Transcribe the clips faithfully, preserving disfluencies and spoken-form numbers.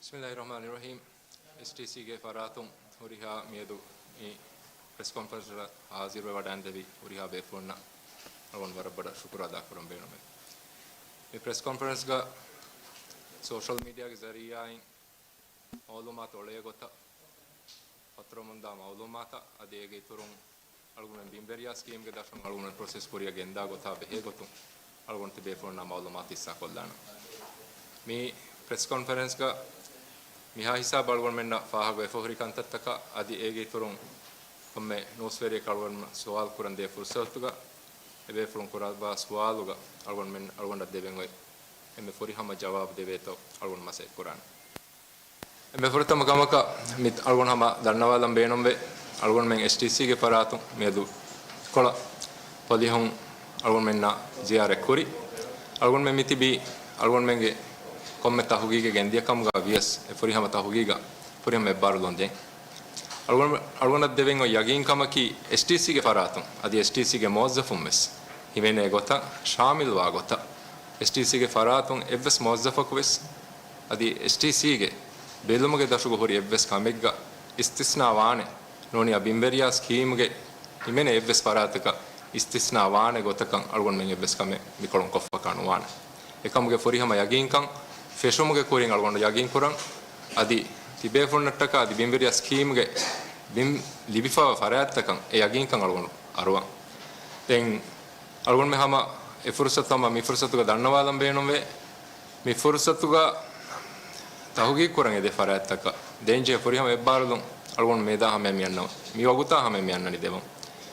ބިސްމިއްލާހި ރަޙްމާނި ރަޙީމް. އެސްޓީސީގެ ފަރާތުން ހުރިހާ މިއަދު މި ޕްރެސް ކޮންފަރެންސަށް ހާޒިރުވެ ވަޑައިންދެވި ހުރިހާ ބޭފުޅުންނަށް އަޅުގަނޑު ވަރަށް ބޮޑަށް ޝުކުރު އަދާކުރަން ބޭނުމެވެ. މި ޕްރެސް ކޮންފަރެންސްގަ ސޯޝަލް މީޑިއާގެ ޒަރީއާއިން މައުލޫމާތު އޮޅޭ ގޮތަށް ފަތުރަމުންދާ މައުލޫމާތަށް އަދި އޭގެ އިތުރުން އަޅުގަނޑުމެން ބިންވެރިޔާ ސްކީމްގެ ދަށުން އަޅުގަނޑުމެން ޕްރޮސެސް ކުރިއަށް ގެންދާ ގޮތާ ބެހޭ ގޮތުން އަޅުގަނޑު ތިބޭފުޅުންނާ މައުލޫމާތު ހިއްސާކޮށްލާނަން. މި ޕްރެސް ކޮންފަރެންސްގަ މިހާ ހިސާބަށް އަޅުގަނޑުމެންނަށް ފާހަގަވެފަ ހުރި ކަންތައްތަކަށް އަދި އޭގެ އިތުރުން ކޮންމެ ނޫސްވެރިޔަކަށް އަޅުގަނޑު ސުވާލު ކުރަން ދޭ ފުރުސަތުގަ އެބޭފުޅުން ކުރައްވާ ސުވާލުގަ އަޅުގަނޑުމެން އަޅުގަނޑަށް ދެވެން އޮތް އެންމެ ފުރިހަމަ ޖަވާބު ދެވޭތޯ އަޅުގަނޑު މަސައްކަތް ކުރާނެ. އެންމެ ފުރަތަމަ ކަމަކަށް މި އަޅުގަނޑު ހަމަ ދަންނަވާލަން ބޭނުންވޭ، އަޅުގަނޑުމެން އެސްޓީސީގެ ފަރާތުން މިއަދު ކޮޅަށް ޕޮލިހުން އަޅުގަނޑުމެންނާ ޒިޔާރަތް ކުރި. އަޅުގަނޑުމެން މި ތިބީ އަޅުގަނޑުމެންގެ ކޮންމެ ތަހުގީގެއް ގެންދިޔަ ކަމުގަ ވިޔަސް އެ ފުރިހަމަ ތަހުގީގަށް ފުރިހަމަ އެއްބާރުލުން ދޭން. އަޅުގަނޑު، އަޅުގަނޑަށް ދެވެން އޮތް ޔަގީން ކަމަކީ އެސްޓީސީގެ ފަރާތުން އަދި އެސްޓީސީގެ މުވައްޒަފުން ވެސް ހިމެނޭ ގޮތަށް ޝާމިލްވާ ގޮތަށް އެސްޓީސީގެ ފަރާތުން އެއްވެސް މުވައްޒަފަކު ވެސް އަދި އެސްޓީސީގެ ބެލުމުގެ ދަށުގަ ހުރި އެއްވެސް ކަމެއްގަ އިސްތިސްނާ ވާނެ، ނޫނީ ބިންވެރިޔާ ސްކީމްގެ ހިމެނޭ އެއްވެސް ފަރާތަކަށް އިސްތިސްނާ ވާނެ ގޮތަކަށް އަޅުގަނޑުމެން އެއްވެސް ކަމެއް މިކޮޅުން ކޮށްފަކާ ނުވާނެ. އެކަމުގެ ފުރިހަމަ ޔަގީންކަން ފެށުމުގެ ކުރިން އަޅުގަނޑު ޔަގީންކުރަން. އަދި ތިބޭފުޅުންނަށްޓަކާ އަދި ބިންވެރިޔާ ސްކީމްގެ ބިން ލިބިފައިވާ ފަރާތްތަކަށް އެ ޔަގީންކަން އަޅުގަނޑު އަރުވަން. ދެން އަޅުގަނޑުމެން ހަމަ އެ ފުރުސަތު ހަމަ މި ފުރުސަތުގަ ދަންނަވާލަން ބޭނުންވޭ. މި ފުރުސަތުގަ ތަހުގީގު ކުރަން އެދޭ ފަރާތްތަކަށް ދޭންޖެހޭ ފުރިހަމަ އެއްބާރުލުން އަޅުގަނޑު މިއަދާ ހަމަޔަށް މި އަންނަ، މި ވަގުތާ ހަމަޔަށް މި އަންނަނީ ދެވަން.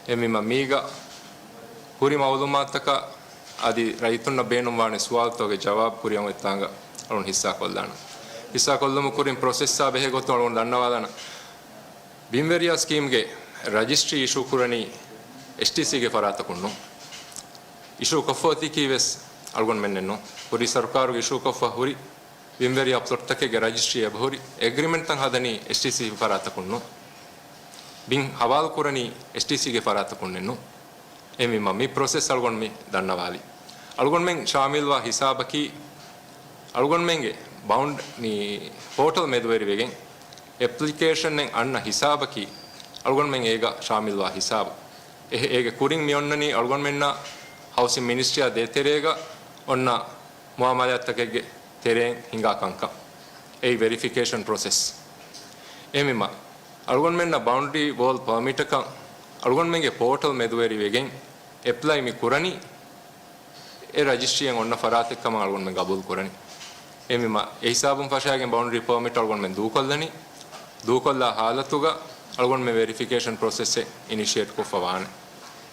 އެހެންވީމަ މީގަ ހުރި މައުލޫމާތަކަށް އަދި ރައްޔިތުންނަށް ބޭނުންވާނެ ސުވާލުތަކުގެ ޖަވާބު ކުރިއަށް އޮތްތާނގަ އަޅުން ހިއްސާކޮށްލާނަން. ހިއްސާކޮށްލުމުގެ ކުރިން ޕްރޮސެސްއާ ބެހޭ ގޮތުން އަޅުގަނޑު ދަންނަވާލާނަން. ބިންވެރިޔާ ސްކީމްގެ ރަޖިސްޓްރީ އިޝޫ ކުރަނީ އެސްޓީސީގެ ފަރާތަކުން ނޫން. އިޝޫ ކޮށްފަ އޮތީކީ ވެސް އަޅުގަނޑުމެންނެއް ނޫން. ކުރީ ސަރުކާރުގެ އިޝޫ ކޮށްފަ ހުރި ބިންވެރިޔާ ޕްލޮޓްތަކެއްގެ ރަޖިސްޓްރީ އެބަހުރި އެގްރިމެންޓްތައް ހަދަނީ އެސްޓީސީ ފަރާތަކުން ނޫން. ބިން ހަވާލު ކުރަނީ އެސްޓީސީގެ ފަރާތަކުންނެއް ނޫން. އެހެންވީމަ މި ޕްރޮސެސް އަޅުގަނޑު މި ދަންނަވާލީ. އަޅުގަނޑުމެން ޝާމިލްވާ ހިސާބަކީ އަޅުގަނޑުމެންގެ ބައުންޑް، މި ޕޯޓަލް މެދުވެރިވެގެން އެޕްލިކޭޝަނެއް އަންނަ ހިސާބަކީ އަޅުގަނޑުމެން އޭގަ ޝާމިލްވާ ހިސާބު. އެ، އޭގެ ކުރިން މި އޮންނަނީ އަޅުގަނޑުމެންނާ ހައުސިން މިނިސްޓްރީއާ ދޭތެރޭގަ އޮންނަ މުއާމަލާތްތަކެއްގެ ތެރެއިން ހިނގާ ކަންކަން. އެއީ ވެރިފިކޭޝަން ޕްރޮސެސް. އެހެންވީމަ އަޅުގަނޑުމެންނަށް ބައުންޑަރީ ވޯލް ޕަރމިޓަކަށް އަޅުގަނޑުމެންގެ ޕޯޓަލް މެދުވެރިވެގެން އެޕްލައި މި ކުރަނީ އެ ރަޖިސްޓްރީއެއް އޮންނަ ފަރާތެއް ކަމަށް އަޅުގަނޑުމެން ގަބޫލު ކުރަނީ. އެހެންވީމަ އެ ހިސާބުން ފަށާގެން ބައުންޑަރީ ޕަރމިޓް އަޅުގަނޑުމެން ދޫކޮށްލަނީ. ދޫކޮށްލާ ހާލަތުގަ އަޅުގަނޑުމެން ވެރިފިކޭޝަން ޕްރޮސެސްއެއް އިނިޝިއޭޓް ކޮށްފަ ވާނެ.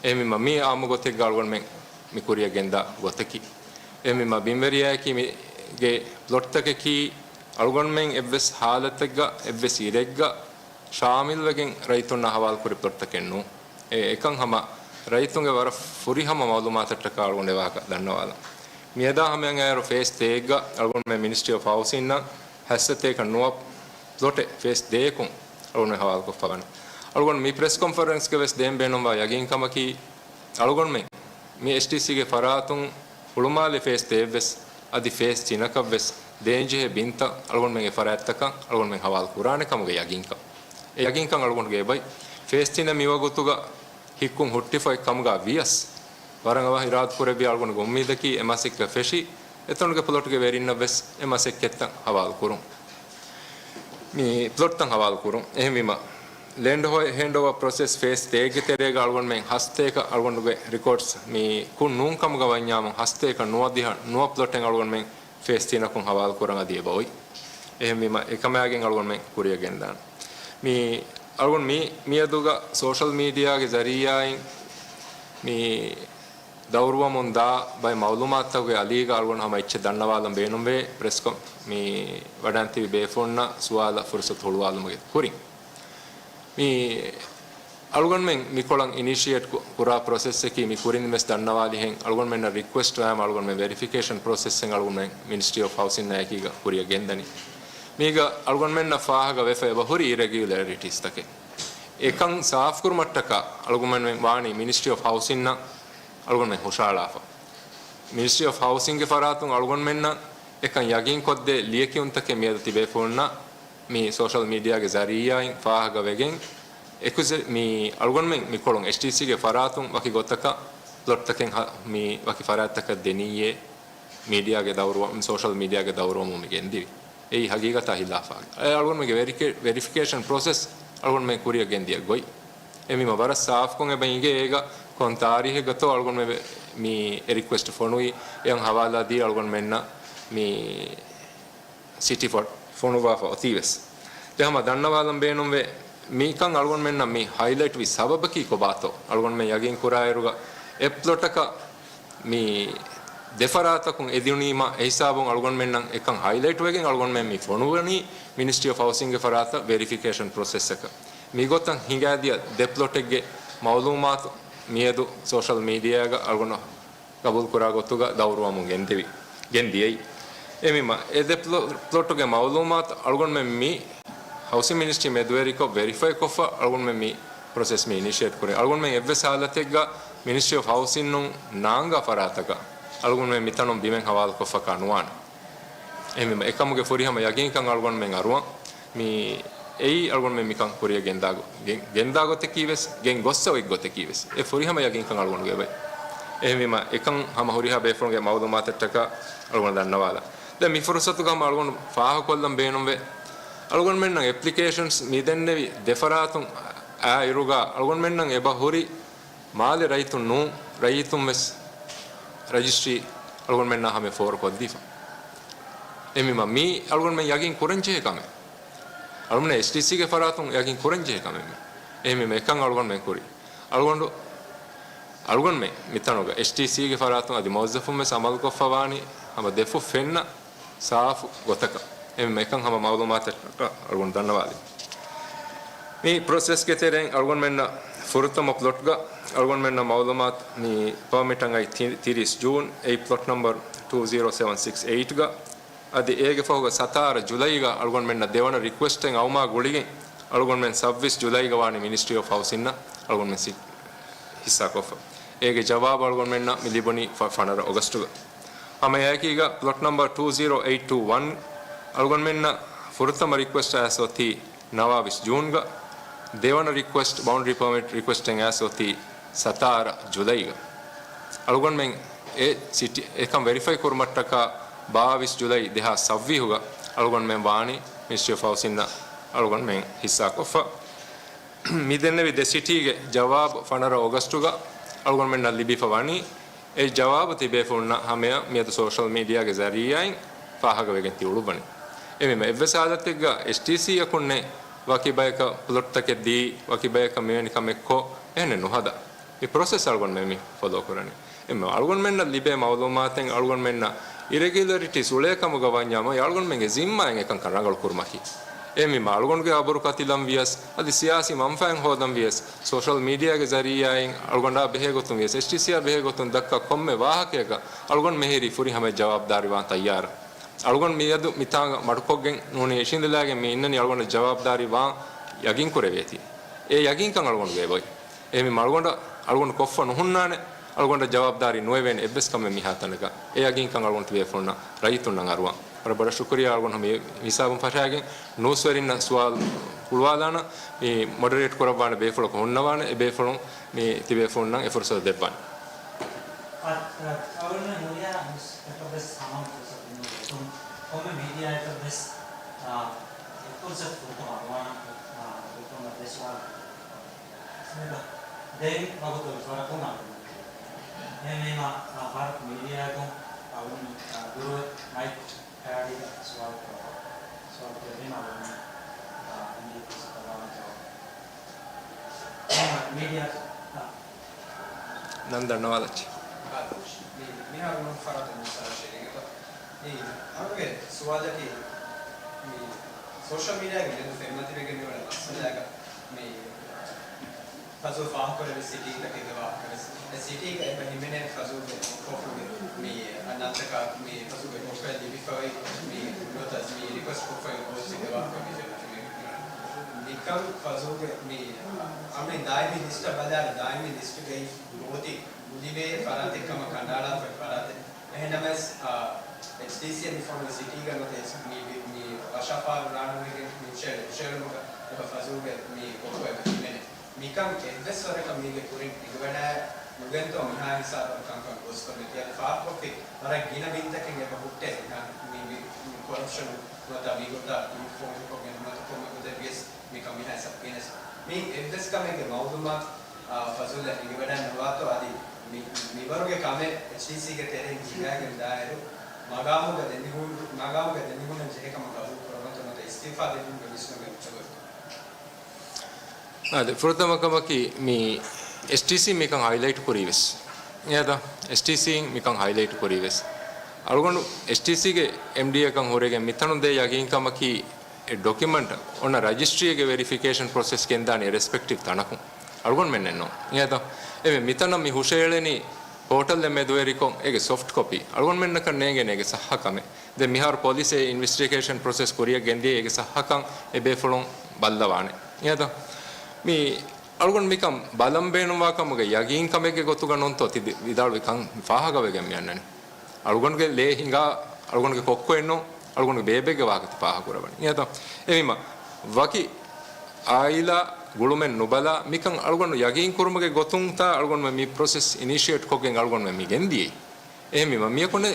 އެހެންވީމަ މީ އާއްމު ގޮތެއްގަ އަޅުގަނޑުމެން މި ކުރިއަށް ގެންދާ ގޮތަކީ. އެހެންވީމަ ބިންވެރިޔާއަކީ މީގެ ޕްލޮޓްތަކަކީ އަޅުގަނޑުމެން އެއްވެސް ހާލަތެއްގަ އެއްވެސް އިރެއްގަ ޝާމިލްވެގެން ރައްޔިތުންނާ ހަވާލުކުރި ޕްލޮޓްތަކެއް ނޫން. އެ، އެކަން ހަމަ ރައްޔިތުންގެ ވަރަށް ފުރިހަމަ މައުލޫމާތަށްޓަކާ އަޅުގަނޑު އެ ވާހަކަ ދަންނަވާލަން. މިއަދާ ހަމަޔަށް އައިރު ފޭސް ތޭއްގަ އަޅުގަނޑުމެން މިނިސްޓްރީ އޮފް ހައުސިންއަށް ހަސަތޭކަ ނުވަ ޕްލޮޓެއް ފޭސް ދޭއަކުން އަޅުގަނޑުމެން ހަވާލުކޮށްފަ ވަނީ. އަޅުގަނޑު މި ޕްރެސް ކޮންފަރެންސްގަ ވެސް ދޭން ބޭނުންވާ ޔަގީންކަމަކީ އަޅުގަނޑުމެން މި އެސްޓީސީގެ ފަރާތުން ހުޅުމާލެ ފޭސް ދޭއްވެސް އަދި ފޭސް ތިނަކަށްވެސް ދޭންޖެހޭ ބިންތައް އަޅުގަނޑުމެންގެ ފަރާތްތަކަށް އަޅުގަނޑުމެން ހަވާލު ކުރާނެ ކަމުގެ ޔަގީންކަން. އެ ޔަގީންކަން އަޅުގަނޑުގެ އެބައި. ފޭސް ތިނަށް މިވަގުތުގަ ހިއްކުން ހުއްޓިފައި ކަމުގަ ވިޔަސް، ވަރަށް އަވަހަށް އިރާދަކުރެއްވި އަޅުގަނޑުގެ އުއްމީދަކީ އެ މަސައްކަތް ފެށި، އެތަނުގެ ޕްލޮޓްގެ ވެރިންނަށްވެސް އެ މަސައްކަތްތައް ހަވާލު ކުރުން. މި ޕްލޮޓްތައް ހަވާލު ކުރުން. އެހެންވީމަ، ލޭންޑް ހެ-، ހޭންޑްއޯވަރ ޕްރޮސެސް ފޭސް ތޭއްގެ ތެރޭގަ އަޅުގަނޑުމެން ހަސަތޭކަ އަޅުގަނޑުގެ ރެކޯޑްސް މި ކުން ނޫން ކަމުގަ ވަންޏާމު ހަސަތޭކަ ނުވަދިހަ ނުވަ ޕްލޮޓެއް އަޅުގަނޑުމެން ފޭސް ތިނަކުން ހަވާލު ކުރަން އަދި އެބަ އޮތް. އެހެންވީމަ، އެކަމާގެން އަޅުގަނޑުމެން ކުރިއަށް ގެންދާން. މި އަޅުގަނޑު މި، މިއަދުގަ ސޯޝަލް މީޑިއާގެ ޒަރީއާއިން މި ދައުރުވަމުން ދާ ބައެއް މައުލޫމާތުތަކުގެ އަލީގަ އަޅުގަނޑު ހަމަ އެއްޗެއް ދަންނަވާލަން ބޭނުންވޭ، ޕްރެސް ކޮން-، މި ވަޑައިންތިބި ބޭފުޅުންނަށް ސުވާލަށް ފުރުސަތު ހުޅުވާލުމުގެ ކުރިން. މި އަޅުގަނޑުމެން މިކޮޅަށް އިނިޝިއޭޓް ކު-، ކުރާ ޕްރޮސެސްއަކީ މި ކުރިން ވެސް ދަންނަވާލިހެން އަޅުގަނޑުމެންނަށް ރިކުއެސްޓް ވާމަ އަޅުގަނޑުމެން ވެރިފިކޭޝަން ޕްރޮސެސްއެއް އަޅުގަނޑުމެން މިނިސްޓްރީ އޮފް ހައުސިންއާއެކީގަ ކުރިއަށް ގެންދަނީ. މީގަ އަޅުގަނޑުމެންނަށް ފާހަގަ ވެފަ އެބަ ހުރި އިރެގިއުލަރިޓީސްތަކެއް. އެކަން ސާފްކުރުމަށްޓަކާ އަޅުގަނޑުމެން ވާނީ މިނިސްޓްރީ އޮފް ހައުސިންއަށް އަޅުގަނޑުމެން ހުށަހަޅާފަ. މިނިސްޓްރީ އޮފް ހައުސިންގެ ފަރާތުން އަޅުގަނޑުމެންނަށް އެކަން ޔަގީންކޮށްދޭ ލިޔެކިޔުންތަކެއް މިއަދު ތިބޭފުޅުންނަށް މި ސޯޝަލް މީޑިއާގެ ޒަރީއާއިން ފާހަގަވެގެން، އެކުޒެ-، މި އަޅުގަނޑުމެން މިކޮޅުން އެޗްޓީސީގެ ފަރާތުން ވަކި ގޮތަކަށް ޕްލޮޓްތަކެއް ހަ-، މި ވަކި ފަރާތްތަކަށް ދެނިއްޔޭ، މީޑިއާގެ ދައުރުވަ-، ސޯޝަލް މީޑިއާގެ ދައުރުވަމުން މި ގެންދިވި. އެއީ ހަގީގަތާ ހިލާފާ. އެ އަޅުގަނޑުމެންގެ ވެރިކެ-، ވެރިފިކޭޝަން ޕްރޮސެސް އަޅުގަނޑުމެން ކުރިއަށް ގެންދިޔަ ގޮތް. އެމީމަ ވަރަށް ސާފުކޮށް އެބަ އިނގޭ އޭގަ ކޮން ތާރީހެއްގަތޯ އަޅުގަނޑުމެން ވެ-، މި އެ ރިކުއެސްޓް ފޮނުވީ، އެއަށް ހަވާލާ ދީ އަޅުގަނޑުމެންނަށް މި ސިޓީ ފޮ-، ފޮނުވާފަ އޮތީވެސް. ދެ ހަމަ ދަންނަވާލަން ބޭނުންވޭ، މިކަން އަޅުގަނޑުމެންނަށް މި ހައިލައިޓް ވި ސަބަބަކީ ކޮބާތޯ؟ އަޅުގަނޑުމެން ޔަގީން ކުރާއިރުގަ އެ ޕްލޮޓަކަށް މި ދެފަރާތަކުން އެދިޔުނީމަ، އެހިސާބުން އަޅުގަނޑުމެންނަށް އެކަން ހައިލައިޓް ވެގެން އަޅުގަނޑުމެން މި ފޮނުވަނީ މިނިސްޓްރީ އޮފް ހައުސިންގގެ ފަރާތަށް ވެރިފިކޭޝަން ޕްރޮސެސްއަކަށް. މިގޮތަށް ހިނގާދިޔަ ދެ ޕްލޮޓެއްގެ މައުލޫމާތު މިއަދު ސޯޝަލް މީޑިއާގަ އަޅުގަނޑު ގަބޫލުކުރާ ގޮތުގަ ދައުރުވަމުން ގެންދެވި، ގެންދިޔައީ. އެމީމަ އެ ދެ ޕްލޮ-، ޕްލޮޓުގެ މައުލޫމާތު އަޅުގަނޑުމެން މި ހައުސިން މިނިސްޓްރީ މެދުވެރިކޮށް ވެރިފައި ކޮށްފަ އަޅުގަނޑުމެން މި ޕްރޮސެސް މި އިނިޝިއޭޓް ކުރޭ. އަޅުގަނޑުމެން އެއްވެސް ހާލަތެއްގަ މިނިސްޓްރީ އޮފް ހައުސިންއުން ނާންގާ ފަރާތަކަށް އަޅުގަނޑުމެން މިތަނުން ބިމެއް ހަވާލުކޮށްފަކާ ނުވާނެ. އެހެންވީމަ، އެކަމުގެ ފުރިހަމަ ޔަގީންކަން އަޅުގަނޑުމެން އަރުވަން. މި އެއީ އަޅުގަނޑުމެން މިކަން ކުރިއަށް ގެންދާ ގޮ-، ގެން-، ގެންދާ ގޮތަކީ ވެސް، ގެން ގޮއްސަ އޮތް ގޮތަކީ ވެސް، އެ ފުރިހަމަ ޔަގީންކަން އަޅުގަނޑުގެ އެބައި. އެހެންވީމަ، އެކަން ހަމަ ހުރިހާ ބޭފުޅުންގެ މައުލޫމާތަށްޓަކާ އަޅުގަނޑު ދަންނަވާލަން. ދެން މި ފުރުސަތުގަ ހަމަ އަޅުގަނޑު ފާހަގަކޮށްލަން ބޭނުންވޭ. އަޅުގަނޑުމެންނަށް އެޕްލިކޭޝަންސް މި ދެންނެވި ދެފަރާތުން އާ އިރުގަ އަޅުގަނޑުމެންނަށް އެބަ ހުރި މާލެ ރައްޔިތުން ނޫން، ރައްޔިތުން ވެސް ރަޖިސްޓްރީ އަޅުގަނޑުމެންނާ ހަމަ ފޯރުކޮށްދީފަ. އެމީމަ މީ އަޅުގަނޑުމެން ޔަގީން ކުރަންޖެހޭ ކަމެއް. އަޅުގަނޑު އެޗްޑީސީގެ ފަރާތުން ޔަގީން ކުރަންޖެހޭ ކަމެއް މީ. އެމީމަ އެކަން އަޅުގަނޑުމެން ކުރި. އަޅުގަނޑު، އަޅުގަނޑުމެން މިތަނުގަ އެޗްޑީސީގެ ފަރާތުން އަދި މުވައްޒަފުން ވެސް އަމަލުކޮށްފަ ވާނީ ހަމަ ދެފުށް ފެންނަ ސާފު ގޮތަކަށް. އެމީމަ އެކަން ހަމަ މައުލޫމާތަށްޓަކާ އަޅުގަނޑު ދަންނަވާލި. މި ޕްރޮސެސްގެ ތެރެއިން އަޅުގަނޑުމެންނަށް ފުރަތަމަ ޕްލޮޓްގަ އަޅުގަނޑުމެންނަށް މައުލޫމާތު މި ޕާމެޓަށް އައި ތި-، ތިރީސް ޖޫން، އެއީ ޕްލޮޓް ނަމްބަރު ޓޫ ޒީރޯ ސެވަން ސިކްސް އެއިޓްގަ. އަދި އޭގެ ފަހުގަ ސަތާރަ ޖުލައިގަ އަޅުގަނޑުމެންނަށް ދެވަނަ ރިކުއެސްޓެއް އައުމާ ގުޅިގެން އަޅުގަނޑުމެން ސައްބީސް ޖުލައިގަ ވާނީ މިނިސްޓްރީ އޮފް ހައުސިންއަށް އަޅުގަނޑުމެން ސި-، ހިއްސާކޮށްފަ. އޭގެ ޖަވާބު އަޅުގަނޑުމެންނަށް މި ލިބުނީ ފަ-، ފަނަރަ އޮގަސްޓުގަ. ހަމައެއާއެކީގަ ޕްލޮޓް ނަމްބަރު ޓޫ ޒީރޯ އެއިޓް ޓޫ ވަން އަޅުގަނޑުމެންނަށް ފުރަތަމަ ރިކުއެސްޓް އައިސް އޮތީ ނަވާވީސް ޖޫންގަ، ދެވަނަ ރިކުއެސްޓް، ބައުންޑަރީ ޕަރމިޓް ރިކުއެސްޓެއް އައިސް އޮތީ ސަތާރަ ޖުލައިގަ. އަޅުގަނޑުމެން އެ ސިޓީ އެކަން ވެރިފައި ކުރުމަށްޓަކާ ބާވީސް ޖުލައި ދެހާސް ސައްވީހުގަ އަޅުގަނޑުމެން ވާނީ މިނިސްޓްރީ އޮފް ހައުސިންއަށް އަޅުގަނޑުމެން ހިއްސާކޮށްފަ. މި ދެންނެވި ދެ ސިޓީގެ ޖަވާބު ފަނަރަ އޮގަސްޓުގަ އަޅުގަނޑުމެންނަށް ލިބިފަ ވަނީ. އެ ޖަވާބު ތިބޭފުޅުންނަށް ހަމަޔަށް މިއަދު ސޯޝަލް މީޑިއާގެ ޒަރީއާއިން ފާހަގަވެގެން ތި އުޅުއްވަނީ. އެމީމަ އެއްވެސް ހާލަތެއްގަ އެޗްޑީސީއަކުންނެއް ވަކި ބަޔަކަށް ޕްލޮޓްތަކެއް ދީ، ވަކި ބަޔަކަށް މިވެނި ކަމެއް ކޮށް، އެހެނެއް ނުހަދާ. މި ޕްރޮސެސް އަޅުގަނޑުމެން މި ފޮލޯ ކުރަނީ. އެމީ އަޅުގަނޑުމެންނަށް ލިބޭ މައުލޫމާތެއް އަޅުގަނޑުމެންނަށް އިރެގިއުލަރިޓީސް އުޅޭ ކަމުގަ ވަންޏާމު، އެ އަޅުގަނޑުމެންގެ ޒިންމާއެއް އެކަންކަން ރަނގަޅު ކުރުމަކީ. އެމީމަ އަޅުގަނޑުގެ އަބުރު ކަތިލަން ވިޔަސް، އަދި ސިޔާސީ މަންފާއެއް ހޯދަން ވިޔަސް، ސޯޝަލް މީޑިއާގެ ޒަރީއާއިން އަޅުގަނޑާ ބެހޭ ގޮތުން ވިޔަސް، އެޗްޑީސީއާ ބެހޭ ގޮތުން ދައްކާ ކޮންމެ ވާހަކަޔަކަށް އަޅުގަނޑު މިހިރީ ފުރިހަމަ ޖަވާބުދާރީ ވާން ތައްޔާރަށް. އަޅުގަނޑު މިއަދު މިތާނގަ މަޑުކޮށްގެން ނޫނީ އިށީނދެލާގެން މި އިންނަނީ އަޅުގަނޑަށް ޖަވާބުދާރީ ވާން ޔަގީން ކުރެވޭތީ. އެ ޔަގީންކަން އަޅުގަނޑުގެ އެބައޮތް. އެހެންވީމަ އަޅުގަނޑަށް، އަޅުގަނޑު ކޮށްފަ ނުހުންނާނެ، އަޅުގަނޑަށް ޖަވާބުދާރީ ނުވެވޭނެ އެއްވެސް ކަމެއް މިހާތަނަކަށް. އެ ޔަގީންކަން އަޅުގަނޑު ތިބޭފުޅުންނަށް ރައްޔިތުންނަށް އަރުވަން. ވަރަށް ބޮޑަށް ޝުކުރިއްޔާ އަޅުގަނޑު މި ހިސާބުން ފަށާގެން ނޫސްވެރިންނަށް ސުވާލު ހުޅުވާލާނަން. މި މޮޑަރޭޓް ކުރައްވާނެ ބޭފުޅަކު ހުންނަވާނެ. އެ ބޭފުޅުން މި ތިބޭފުޅުންނަށް އެ ފުރުސަތު ދެއްވާނެ. އަ، އަ، އަޅުގަނޑު ހުރިހާ ނޫސްތަކަށް ވެސް ހަމަ ފުރުސަތު ދިނުމަށް ކޮންމެ މީޑިއާއަކަށް ވެސް، އާ، އެ ފުރުސަތު ފުރަތަމަ އަޅުގަނޑު، އާ، ދެ ސުވާލު ދެން ވަގުތު ވަރަކުން އަޅުގަނޑު. އެހެންވީމަ، އާ، ބަރަކު މީޑިއާއަކުން އަޅުގަނޑު، އާ، ދުރުވެ މައިކް ކައިރީގަ ސުވާލު ކުރައްވާ. ސުވާލު ކުރެއްވީމަ އަޅުގަނޑު، އާ، އެންޑީ ފުރުސަތަށް ވާނެ ޖަވާބު. މީޑިއާ، އާ. ނަން ދަންނަވާލައްޗޭ. މި، މިހާރު ނޫން ފަރާތެއް ނޫން ސާރ ޝެރީގަތަ. މި އަޅުގެ ސުވާލަކީ، މި ސޯޝަލް މީޑިއާގެ މެދު ފެންމަތިވެގެން މިވަނީ މައްސަލައިގަ މި ފަޒު ފާހަގަކުރެއްވި ސިޓީތަކެއްގެ ވާހަކަވެސް. އެ ސިޓީގަ އެބަ ހިމެނޭ ފަޒުގެ ކޮފުގެ މި ނަންތަކާ މި ފަޒުގެ ކޮފައި ލިބިފައި މި ނުވަތަ މި ރިކުއެސްޓް ކޮށްފައި ބޯލްސެއްގެ ވާހަކަ މި ފެންމަތިވެގެން މިވަނީ. މިކަން ފަޒުގެ މި އަމި ދާއިމީ ލިސްޓަށް ބަލާއިރު ދާއިމީ ލިސްޓުގައި ނުވަތަ ގުޅިވޭ ފަރާތެއް ކަމަށް ކަނޑައަޅާފައި ފަރާތެއް. އެހެންނަމަވެސް، އާ، އެޗްޑީސީ މި ފޮނުވި ސިޓީގަ ނުވަތަ މި، މި ވަށާފާރު ރާނުމެގެން މި ހުށައެޅު-، ހުށައެޅުމުގަ އެބަ ފަޒުލްގެ މި ކޮއްކޮ އެބަ ހިމެނޭ. މިކަން އެއްވެސް ވަރަކަށް މީގެ ކުރިން އެނގިވަޑައި ނުގެންތޯ މިހާ ހިސާބަށް ކަންކަން ގޯސްކޮށްލެތި. އަދި ފާހަގަކޮށްފި ވަރަށް ގިނަ ބިންތަކެއް އެބަ ހުއްޓޭ މިހާ މި، މި، މި ކޮރަޕްޝަނު ނުވަތަ މިގޮތަށް މި ފޯނުކޮށްގެން ނުވަތަ ކޮންމެ ގޮތެއް ވިޔަސް މިކަން މިހާ ހިސާބަށް ގެނެސް. މި އެއްވެސް ކަމެއްގެ މައުލޫމާތު އާ، ފަޒުލަށް އެނގިވަޑައެއް ނުވާތޯ އަދި މި، މިވަރުގެ ކަމެއް އެޗްޑީސީގެ ތެރެއިން ހިނގައިގެން ދާއިރު، މަގާމުގަ ދެމިހުން-، މަގާމުގަ ދެމިހުންނަން ޖެހޭ ކަމަށް ގަބޫލު ކުރަމުންތޯ ނުވަތަ އިސްތިއުފާ ދެމުން ވެ ވިސްނުގެން އުއްޗަގޮތް. އާދެ، ފުރަތަމަ ކަމަކީ މި އެޗްޑީސީ މިކަން ހައިލައިޓް ކުރީ ވެސް. އެއާދަ، އެޗްޑީސީ މިކަން ހައިލައިޓް ކުރީ ވެސް. އަޅުގަނޑު އެޗްޑީސީގެ އެމްޑީއަކަށް ހުރެގެން މިތަނުން ދޭ ޔަގީންކަމަކީ އެ ޑޮކިއުމަންޓް އޮންނަ ރަޖިސްޓްރީގެ ވެރިފިކޭޝަން ޕްރޮސެސް ގެންދާނީ ރެސްޕެކްޓިވް ތަނަކުން. އަޅުގަނޑުމެންނެއްނު. އިނގޭތަ؟ އެމެ މިތަނަށް މި ހުށައެޅެނީ ޕޯޓަލްއެއް މެދުވެރިކޮށް އޭގެ ސޮފްޓް ކޮޕީ. އަޅުގަނޑުމެންނަކަށް ނޭނގޭނެ އޭގެ ސައްހަ ކަމެއް. ދެން މިހާރު ޕޮލިސް އެ އިންވެސްޓިގޭޝަން ޕްރޮސެސް ކުރިއަށް ގެންދިޔަ އޭގެ ސައްހަކަން އެ ބޭފުޅުން ބައްލަވާނެ. އިނގޭތަ؟ މި އަޅުގަނޑު މިކަން ބަލަން ބޭނުންވާ ކަމުގެ ޔަގީން ކަމެއްގެ ގޮތުގަ ނޫންތޯ ތި ވިދާޅުވި ކަން ފާހަގަވެގެން މި އަންނަނީ. އަޅުގަނޑުގެ ލޭ ހިނގާ، އަޅުގަނޑުގެ ކޮއްކޮއެއްނު، އަޅުގަނޑުގެ ބޭބެއްގެ ވާހަކަ ތި ފާހަގަކުރައްވަނީ. އިނގޭތޯ؟ އެހެންވީމަ، ވަކި އާއިލާ ގުޅުމެއް ނުބަލާ، މިކަން އަޅުގަނޑު ޔަގީން ކުރުމުގެ ގޮތުންތާ އަޅުގަނޑުމެން މި ޕްރޮސެސް އިނިޝިއޭޓް ކޮށްގެން އަޅުގަނޑުމެން މި ގެންދިޔައީ. އެހެންވީމަ، މިޔަކުން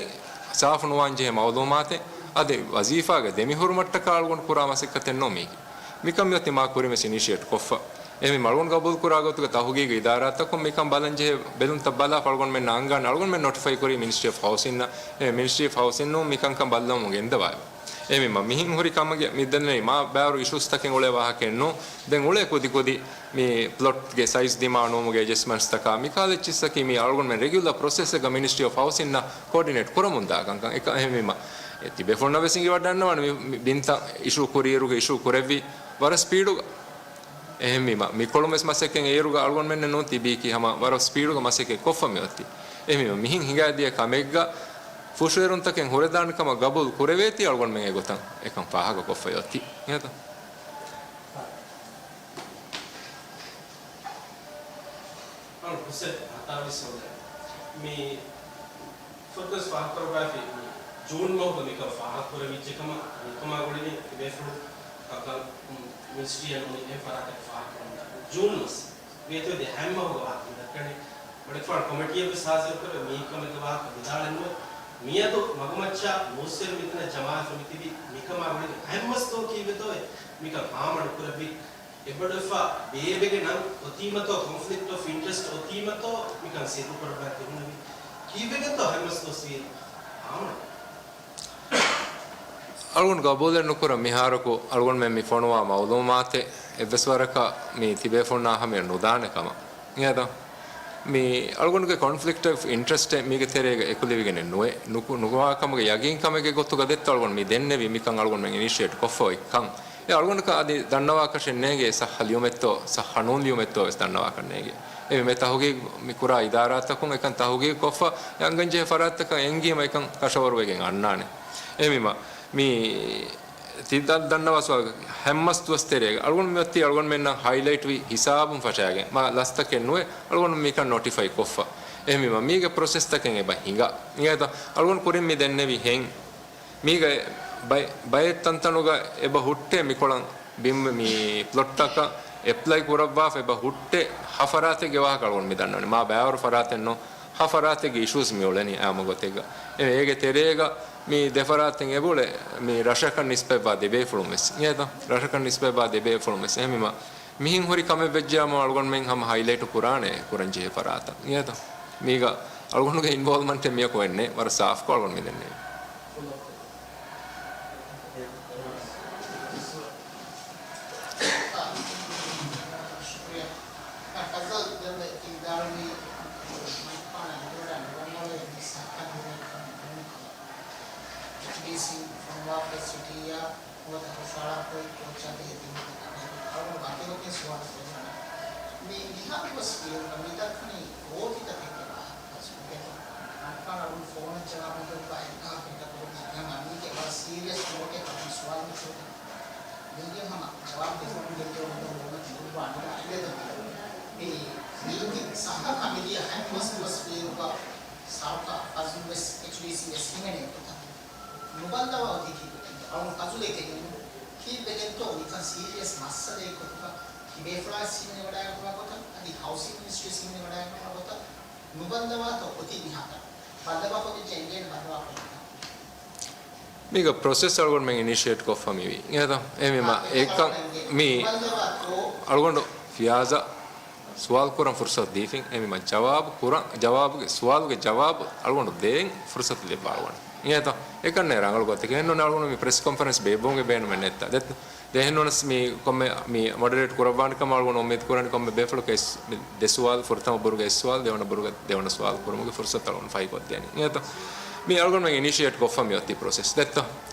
ސާފު ނުވާން ޖެހޭ މައުލޫމާތެއް، އަދި ވަޒީފާގެ ދެމިހުރުމަށްޓަކާ އަޅުގަނޑު ކުރާ މަސައްކަތެއްނޫން މީގެ. މިކަން މިއޮތީ މާ ކުރިންވެސް އިނިޝިއޭޓް ކޮށްފަ. އެހެންވީމަ އަޅުގަނޑު ގަބޫލުކުރާ ގޮތުގަ ތަހުގީގު އިދާރާތަކުން މިކަން ބަލަން ޖެހޭ ބެލުންތައް ބަލާފަ އަޅުގަނޑުމެންނަށް އަންގާނެ. އަޅުގަނޑުމެން ނޮޓިފައި ކުރީ މިނިސްޓްރީ އޮފް ހައުސިންއަށް. އެ މިނިސްޓްރީ އޮފް ހައުސިންއުން މިކަންކަން ބައްލަވަމުން ގެންދަވާ. އެހެންވީމަ މިހެން ހުރި ކަމުގެ މި ދެންނެވި މާ ބާރު އިޝޫސްތަކެއް އުޅޭ ވާހަކައެއްނު. ދެން އުޅޭ ކުދިކުދި މި ޕްލޮޓްގެ ސައިޒް ދިމާ ނުވުމުގެ އެޖަސްޓްމަންޓްސްތަކާ މިކަހަލަ އެއްޗިއްސަކީ މި އަޅުގަނޑުމެން ރެގިއުލަރ ޕްރޮސެސްއެއްގަ މިނިސްޓްރީ އޮފް ހައުސިންއަށް ކޯޑިނޭޓް ކުރަމުންދާ ކަންކަން. އެކަ-، އެހެންވީމަ އެ ތިބޭފުޅުންނަށް ވެސް އިނގިވަޑައިގަންނަވާނެ މި، މި ބިންތައް އިޝޫ ކުރިއިރުގެ އިޝޫ ކުރެއްވި ވަރަށް ސްޕީޑުގަ. އެހެންވީމަ މިކޮޅުން ވެސް މަސައްކަތް އެއިރުގަ އަޅުގަނޑުމެންނެއް ނޫން ތިބީކީ ހަމަ ވަރަށް ސްޕީޑުގަ މަސައްކަތް ކޮށްފަ މިއޮތީ. އެހެންވީމަ މިހެން ހިނގައިދިޔަ ކަމެއްގަ ފުށުއެރުންތަކެއް ހުރެދާނެ ކަމަށް ގަބޫލު ކުރެވޭތީ އަޅުގަނޑުމެން އެގޮތަށް އެކަން ފާހަގަކޮށްފައި އޮތީ. އިނގޭތަ؟ އަޅު ހުސެން އަތާވީސް ހޯދަ މި ފުރަތަމަ ފާހަގަކުރައްވާފި މި ޖޫން މަހުގަ މިކަން ފާހަގަކުރެވިއްޖެ ކަމަށް މިކަމާ ގުޅިގެން ތިބޭފުޅުން ކަންކަން މިނިސްޓްރީއަށް ނޫނީ އެހެން ފަރާތެއް ފާހަގަކުރަމުންދާ. ޖޫން މަސް ވިޔަތިވެދިޔަ ހަތް މަހުގަ ވާހަކަ ދައްކަނީ. ބޮޑެތިފާނު ކޮމިޓީއަށް ވެސް ހާޒިރުކުރެވޭ މީ ކަމެއްގެ ވާހަކަ ވިދާޅެއްނުވޭ. މިއަދު މަގުމައްޗާ ނޫސްވެރި މިތަނަށް ޖަމާވެފަ މިތިބީ މިކަމާ ގުޅިގެން ހަތް މަސް ދޯ ކީއްވެތޯއޭ މިކަން ހާމަނުކުރެއްވި؟ އެބަޑުވެފަ ބޭބެގެ ނަން އޮތީމަތޯ، ކޮންފްލިކްޓް އޮފް އިންޓްރެސްޓް އޮތީމަތޯ މިކަން ސިއްރުކުރައްވާ ތިބުނެވި. ކީއްވެގެންތޯ ހަތް މަސް ދުވަސް ވީ ހާމަނު؟ އަޅުގަނޑު ގަބޫލެއް ނުކުރަން މިހާރަކު އަޅުގަނޑުމެން މި ފޮނުވާ މައުލޫމާތެއް އެއްވެސް ވަރަކަށް މި ތިބޭފުޅުންނާ ހަމަޔަށް ނުދާނެ ކަމަށް. އިނގޭތަ؟ މި އަޅުގަނޑުގެ ކޮންފްލިކްޓް އޮފް އިންޓްރެސްޓެއް މީގެ ތެރޭގަ އެކުލެވިގެނެއް ނުވޭ. ނުކު-، ނުވާ ކަމުގެ ޔަގީން ކަމެއްގެ ގޮތުގަ ދެއްތޯ އަޅުގަނޑު މި ދެންނެވި މިކަން އަޅުގަނޑުމެން އިނިޝިއޭޓް ކޮށްފަ އޮތްކަން. އެ އަޅުގަނޑަކަށް އަދި ދަންނަވާކަށެއް ނޭނގޭ ސައްހަ ލިޔުމެއްތޯ، ސައްހަ ނޫން ލިޔުމެއްތޯ ވެސް ދަންނަވާކަށް ނޭނގޭ. އެ މި ތަހުގީގު މި ކުރާ އިދާރާތަކުން އެކަން ތަހުގީގު ކޮށްފަ، އެ އަންގަން ޖެހޭ ފަރާތްތަކަށް އެންގީމަ އެކަން ކަށަވަރުވެގެން އަންނާނެ. އެހެންވީމަ، މި ތި ދަ-، ދަންނަވާ ސުވާލު ހަތް މަސް ދުވަސް ތެރޭގަ އަޅުގަނޑު މިއޮތީ އަޅުގަނޑުމެންނަށް ހައިލައިޓްވި ހިސާބުން ފަށާގެން. މާ ލަސްތަކެއް ނުވެ، އަޅުގަނޑު މިކަން ނޮޓިފައި ކޮށްފަ. އެހެންވީމަ، މީގެ ޕްރޮސެސްތަކެއް އެބަ ހިނގާ. އިނގޭތަ؟ އަޅުގަނޑު ކުރިން މި ދެންނެވި ހެން. މީގަ ބައެ-، ބައެއް ތަންތަނުގަ އެބަ ހުއްޓޭ މިކޮޅަށް ބިން މި ޕްލޮޓްތަކަށް އެޕްލައި ކުރައްވާފަ އެބަ ހުއްޓޭ ހަ ފަރާތެއްގެ ވާހަކަ އަޅުގަނޑު މި ދަންނަވަނީ. މާ ބައިވަރު ފަރާތެއްނު، ހަ ފަރާތެއްގެ އިޝޫސް މި އުޅެނީ އާއްމު ގޮތެއްގަ. އެ އޭގެ ތެރޭގަ މި ދެ ފަރާތެއް އެބައުޅޭ މި ރަށަކަށް ނިސްބަތްވާ ދެ ބޭފުޅުން ވެސް. އިނގޭތަ؟ ރަށަކަށް ނިސްބަތްވާ ދެ ބޭފުޅުން ވެސް. އެހެންވީމަ، މިހެން ހުރި ކަމެއް ވެއްޖެޔާމު އަޅުގަނޑުމެން ހަމަ ހައިލައިޓު ކުރާނެ ކުރަން ޖެހޭ ފަރާތަށް. އިނގޭތަ؟ މީގަ އަޅުގަނޑުގެ އިންވޯލްވްމަންޓެއް މިޔަކު އެއްނެއް. ވަރަށް ސާފްކޮށް އަޅުގަނޑު މި ދެންނެވީ. ޝުކުރިއްޔާ. ފަޒަލް ދެން ވިދާޅުވީ މައިކްފާނަށް އިދުރަށް ނުވަންނަވައި ސައްކަން ހުރެ ކަމަށް ބުނިކޮށް، އެޗްޑީސީ ފޮނުވާފައި ސިޓީއާ ނުވަތަ ހުށަހަޅާފައި ކޯޗާ ބެހޭ ތިން އަޅުގަނޑު ވަކިވަކިން ސުވާލު ފެނުނަން. މި މިހާ ދުވަސް ވީއިރުގަ މިދައްކަނީ ގޯތިތަކެއްގެ ވާހަކަ ފަސް ނުގެތޯ. މައިކްފާނަށް އަޅުގަނޑު ފޯނަށް ޖަވާބު ދެއްވާ އެއްކާ ފިންތަކުރު މި މީގެ ވަރަށް ސީރިއަސް ނޯޓެއް ކަމުން ސުވާލު ކުރުން. މީގެ ހަމަ ޖަވާބު ދެއްވުން ގެންދިޔަ ނުވަން ނުވަން ނުވަން ނުވަން ނުވަން ނުވަން މި މީގެ ސައްހަ ކަމެދިޔަ ހަތް މަސް ދުވަސް ވީއިރުގަ ސަރުކާރު ފަޒުލް ވެސް އެޗްޑީސީ ވެސް ހިމެނޭ ގޮތަށް. ނުބައްލަވާ އޮތީ ކީއްވެގެންތޯ؟ އަޅުގަނޑު ފަޒުލެއް ކެނޑެން ކީއްވެގެންތޯ ނިކަން ސީރިއަސް މައްސަލައެއް ގޮތުގަ ތިބޭފުޅާ ސިމިނެ ވަޑާގަތުމާ ގޮތަށް އަދި ހައުސިން މިނިސްޓްރީ ސިމިނެ ވަޑާގަތުމާ ގޮތަށް ނުބައްލަވާތޯ އޮތީ މިހާތަނަށް؟ ބައްލަވާ ކޮށްދެއްޖެ އެނގޭނެ ބައްލަވާ ކޮށްލަން. މީގަ ޕްރޮސެސް އަޅުގަނޑުމެން އިނިޝިއޭޓް ކޮށްފަ މިވީ. އެހެންތަ؟ އެހެންވީމަ އެކަން މި އަޅުގަނޑު ފިޔާޒަށް ސުވާލު ކުރަން ފުރުސަތު ދީފިން. އެހެންވީމަ ޖަވާބު ކުރަން، ޖަވާބުގެ، ސުވާލުގެ ޖަވާބު އަޅުގަނޑު ދޭން ފުރުސަތު ލިއްބާ އަޅުގަނޑު. އެހެންތަ؟ އެކަންނޭ ރަނގަޅު ގޮތެއް. އެހެންނޫން އަޅުގަނޑު މި ޕްރެސް ކޮންފަރެންސް ބޭއްވުމުގެ ބޭނުމެއް ނެތްތަ؟ ދެ-، ދެ-، އެހެންނޫނަސް މި ކޮންމެ މި މޮޑަރޭޓް ކުރައްވާނެ ކަމަށް އަޅުގަނޑު އުއްމީދު ކުރަނީ ކޮންމެ ބޭފުޅަކަށް އެސް-، މި ދެ ސުވާލު، ފުރަތަމަ ބުރުގެ އެއް ސުވާލު، ދެވަނަ ދެވަނަ ސުވާލު ކުރުމުގެ ފުރުސަތު އަޅުގަނޑު ފަހިކޮށްދޭނީ. އެހެންތަ؟ މި އަޅުގަނޑުމެން އިނިޝިއޭޓް ކޮށްފަ މި އޮތީ ޕްރޮސެސް. ދެއްތަ؟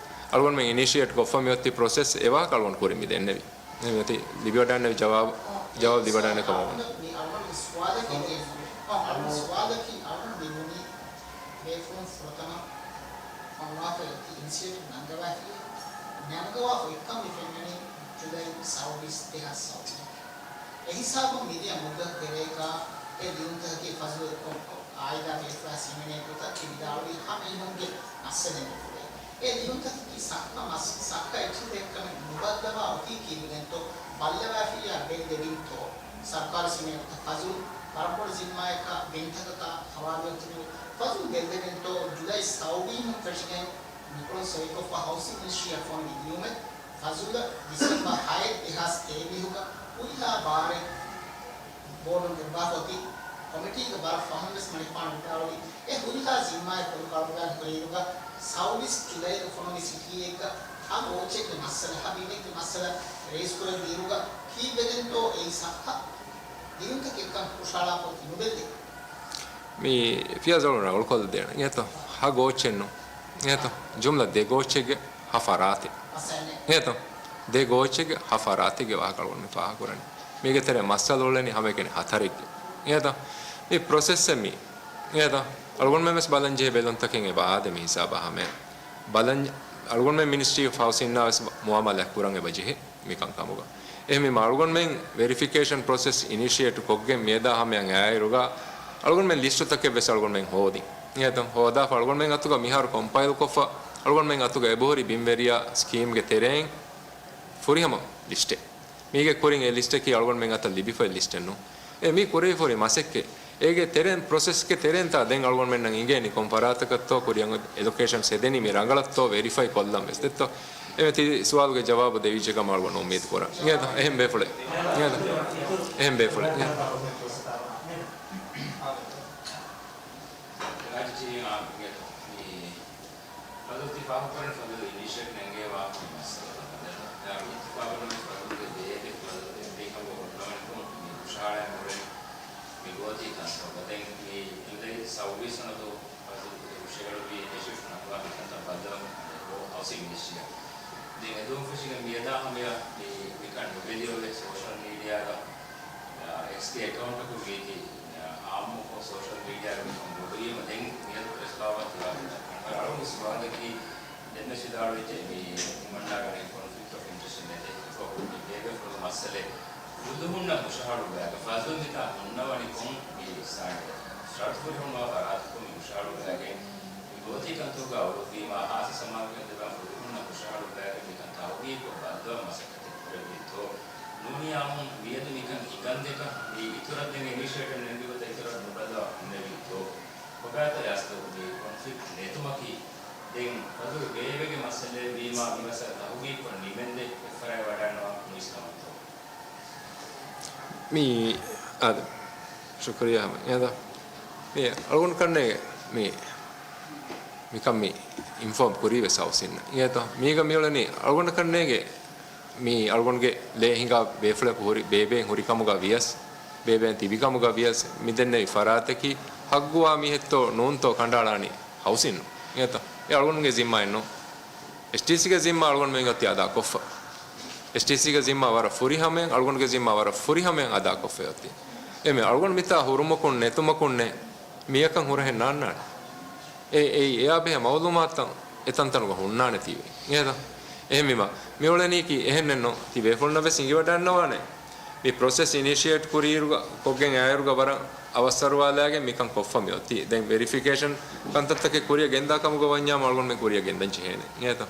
އަޅުގަނޑުމެން އިނިޝިއޭޓް ކޮށްފަ މި އޮތީ ޕްރޮސެސް އެ ވާހަކަ އަޅުގަނޑު ކުރިން މި ދެންނެވި. މި އޮތީ ލިބިވަޑައިގަންނެވި ޖަވާބު، ޖަވާބު ލިބިވަޑައިގަންނަވާ ކަމަށް ވަނީ. މި އަޅުގަނޑުގެ ސުވާލަކީ، އަޅުގަނޑުގެ ސުވާލަކީ އަޅުގަނޑު މި ވަނީ ބޭފުޅުން ފުރަތަމަ ފޮނުވާފައި އޮތީ އިނިޝިއޭޓިވް ނަންގަވާފިޔޭ، ނަންގަވާފަ އޮތްކަން މި ފެންނަނީ ޖުލައި ސައުވީސް ދެހާސް ސައުވީސް. އެހިސާބުން މިދިޔަ މުއްދަތު ތެރޭގަ އެ ލިޔުންތަކަކީ ފަޒުލު ކޮން ކާއިދާ ބޭފުޅާ ސިމެނޭ ގޮތަށް ތި ވިދާޅުވީ ހަމަ އެހުންގެ މައްސަލައެއް ނުކުރޭ. އެ ލިޔުންތަކަކީ ސައްކަ މަސް-، ސައްކަ އެއްޗެއް ދެއްކަމެއް ނުބައްލަވާ އޮތީ ކީއްވެގެންތޯ؟ ބައްލަވާފިއްޔާ ބެއްލެވިންތޯ؟ ސަރުކާރު ސިމެނޭ ގޮތަށް ފަޒުލު ވަރަށް ބޮޑު ޒިންމާއަކާ ބިންތަކަކާ ހަވާލުވެއްޖެނެވި. ފަޒުލު ބެއްލެވެންތޯ؟ ޖުލައި ސައުވީހުން ފެށިގެން މިކޮޅުން ސޮއިކޮށްފަ ހައުސިން މިނިސްޓްރީއަށް ފޮނުވި ލިޔުމެއް ފަޒުލަށް ޑިސެމްބަރ ހައެއް ދެހާސް ތޭވީހުގަ ހުރިހާ ބާރެއް ބޯޑުން އެއްބާފަ އޮތީ ކޮމިޓީގެ ބަރަށް ފަހުން ވެސް މަނިކުފާނު ވިދާޅުވީ، އެ ހުރިހާ ޒިންމާއެއް ކުރިކަޅުގައި ހުރިއިރުގަ ސައުވީސް ޖުލައިގަ ފޮނުވި ސިޓީއެއްގަ ހަ ގޯއްޗެއްގެ މައްސަލަ، ހަ ބިމެއްގެ މައްސަލަ ރޭސް ކުރެއްވި އިރުގަ ކީއްވެގެންތޯ އެއީ ސައްހަ ލިޔުންތަކެއްކަން ހުށަހަޅާފަ އޮތީ ނުބެއްލެވި. މި ފިޔާޒް އަޅުގަނޑު ރަނގަޅުކޮށްލަދޭނަން. އެހެންތަ؟ ހަ ގޯއްޗެއްނު. އެހެންތަ؟ ޖުމްލަ ދެ ގޯއްޗެއްގެ ހަ ފަރާތެއް. އެހެންތަ؟ ދެ ގޯއްޗެއްގެ ހަ ފަރާތެއްގެ ވާހަކަ އަޅުގަނޑު މި ފާހަގަކުރަނީ. މީގެ ތެރޭ މައްސަލަ އުޅެނީ ހަމައެކަނި ހަތަރެއްގެ. އެހެންތަ؟ މި ޕްރޮސެސްއެއް މީ. އެހެންތަ؟ އަޅުގަނޑުމެން ވެސް ބަލަން ޖެހޭ ބެލުންތަކެއް އެބަ އާދެ މި ހިސާބަށް ހަމައަށް. ބަލަން، އަޅުގަނޑުމެން މިނިސްޓްރީ އޮފް ހައުސިންނާ ވެސް މުއާމަލާތް ކުރަން އެބަ ޖެހޭ. މިކަންކަމުގަ. އެހެންވީމަ އަޅުގަނޑުމެން ވެރިފިކޭޝަން ޕްރޮސެސް އިނިޝިއޭޓް ކޮށްގެން މިއަދާ ހަމަޔަށް އައިއިރުގަ، އަޅުގަނޑުމެން ލިސްޓުތަކެއް ވެސް އަޅުގަނޑުމެން ހޯދިން. އެހެންތަ؟ ހޯދާފަ އަޅުގަނޑުމެން އަތުގަ މިހާރު ކޮމްޕައިލް ކޮށްފަ، އަޅުގަނޑުމެން އަތުގަ އެބަހުރި ބިންވެރިޔާ ސްކީމްގެ ތެރެއިން ފުރިހަމަ ލިސްޓެއް. މީގެ ކުރިން އެ ލިސްޓަކީ އަޅުގަނޑުމެން އަތަށް ލިބިފައި ލިސްޓެއް ނޫން. އެ މީ ކުރެވިފަހުރި މަސައްކަތް. އޭގެ ތެރެއިން ޕްރޮސެސްގެ ތެރެއިންތާ ދެން އަޅުގަނޑުމެންނަށް އިނގޭނީ ކޮން ފަރާތަކަށްތޯ ކުރިއަށް އޮތް އެލޮކޭޝަންސް ހެދެނީ މި ރަނގަޅަށްތޯ ވެރިފައި ކޮށްލަން ވެސް ދެއްތޯ. އެމެ ތި ސުވާލުގެ ޖަވާބު ދެވިއްޖެ ކަމަށް އަޅުގަނޑު އުއްމީދު ކުރަން. އެހެންތަ؟ އެހެން ބޭފުޅެއް. އެހެންތަ؟ އެހެން ބޭފުޅެއް. އެހެން. ރާއްޖެ ޓީވީ އާ މި ފަޒުލު ތި ފާހަގަކުރަނީ ފަޒުލު އިނިޝިއޭޓް ނެންގޭ ވާހަކަ މި މައްސަލަ ކަންކަން. ދެން އިތުފާގުން ވެސް ފަޒުލުގެ ބޭބެ ފަޒުލު ދެން ދީކަމުގަ ހުންނަވަނިކޮށް މި ހުށަހަޅަން އުޅެނީ މި ގޯތީ ކަންތައް. ދެން މި ޖުލައި ސައުވީސް ވަނަ ދުވަހު ފަޒުލު ހުށަހެޅުއްވި އިނިޝިއޭޓް ނަންގަވާ މިކަންތައް ބައްލަވަން ހައުސިން މިނިސްޓްރީއަށް. ދެން އެދުވަހުން ފެށިގެން މިއަދާ ހަމަޔަށް މި، މިކަން ނުބެލިއޮވެ ސޯޝަލް މީޑިއާގަ އެކްސްގެ އެކައުންޓަކުން ރީތި އާއްމުކޮށް ސޯޝަލް މީޑިއާގަ މިކަން ބޮޑުވީމަ ދެން މިއަދު ޕްރެސް ބާވަތް ތި ވާހަކަ ދައްކަން. އަޅުގަނޑު ސުވާލަކީ ދެންވެސް ވިދާޅުވެއްޖެ މި ތިމަންނާގަ ކޮންފްލިކްޓް އޮފް އިންޓްރެސްޓް ނެތޭ އެކަކު މި ބޭބެފުޅުގެ މައްސަލައެއް ފުލުހުންނަށް ހުށަހަޅުއްވާގެ ފަޒުލް މިތާ ހުންނަވަނިކޮށް މި ސާންޑް ޝަރުތު ފުރިހަމަވާ ފަރާތަކުން މި ހުށަހަޅުއްވާގެން މި ގޯތީ ކަންތަކުގަ އުޅުއްވީމާ ހާއްސަ ސަމާލުކަން ދެއްވާން ފުލުހުންނަށް ހުށަހަޅުއްވާގެން މިކަން ތަހުގީގުކޮށް ބައްލަވަން މަސައްކަތެއް ކުރެއްވިއްތޯ؟ ނޫނީ އާއްމުން މިއަދު މިކަން ހިނގަންދެކަށް މި އިތުރަށް ދެން އިނިޝިއޭޓިވް ނެންގި ގޮތަށް އިތުރަށް ނުބައްލަވާ ހުންނެވީތޯ؟ ކޮބާތޯ އަސްލު މި ކޮންފްލިކްޓް ނެތުމަކީ؟ ދެން ފަޒުލު ބޭބެގެ މައްސަލައެއް ވީމާ މި މައްސަލަ ތަހުގީގުކޮށް ނިމެންދެ އެއްފަރާތް ވަޑައިގަންނަވާ ނުއިސްކަމަށްތޯ؟ މި، އާދެ. ޝުކުރިއްޔާ ހަމަ. އެހެންތަ؟ މި އަޅުގަނޑު ކަންނޭގެ މި، މިކަން މި އިންފޯމް ކުރީ ވެސް ހައުސިންނަށް. އެހެންތަ؟ މީގަ މިއުޅެނީ އަޅުގަނޑަކަށް ނޭނގެ މި އަޅުގަނޑުގެ ލޭ ހިނގާ ބޭފުޅަކު ހުރި، ބޭބެއިން ހުރި ކަމުގަ ވިޔަސް، ބޭބެއިން ތިބި ކަމުގަ ވިޔަސް، މި ދެންނެވި ފަރާތަކީ ހައްގުވާ މީހެއްތޯ ނޫންތޯ ކަނޑައަޅާނީ ހައުސިން. އެހެންތަ؟ އެ އަޅުގަނޑުގެ ޒިންމާއެއްނު. އެސްޓީސީގެ ޒިންމާ އަޅުގަނޑުމެން އޮތީ އަދާކޮށްފަ. އެސްޓީސީގެ ޒިންމާ ވަރަށް ފުރިހަމައިން، އަޅުގަނޑުގެ ޒިންމާ ވަރަށް ފުރިހަމައިން އަދާކޮށްފަ އޮތީ. އެމެ އަޅުގަނޑު މިތާ ހުރުމަކުން ނެތުމަކުންނޭ މިޔަކަން ހުރަހެއް ނާންނާނެ. އެ، އެއީ އެއާ ބެހޭ މައުލޫމާތުތައް އެތަންތަނުގަ ހުންނާނެތީވެ. އެހެންތަ؟ އެހެންވީމަ، މިއުޅެނީކީ އެހެންނެއްނު، ތި ބޭފުޅުންނަށް ވެސް އިނގިވަޑައިންނަވާނެ. މި ޕްރޮސެސް އިނިޝިއޭޓް ކުރިއިރުގަ، ކޮށްގެން އައިއިރުގަ ވަރަށް އަވަސްއަރުވާލާގެން މިކަން ކޮށްފަ މިއޮތީ. ދެން ވެރިފިކޭޝަން ކަންތައްތަކެއް ކުރިއަށް ގެންދާ ކަމުގަ ވަންޏާމު އަޅުގަނޑުމެން ކުރިއަށް ގެންދަން ޖެހޭނެ. އިނގޭތޯ؟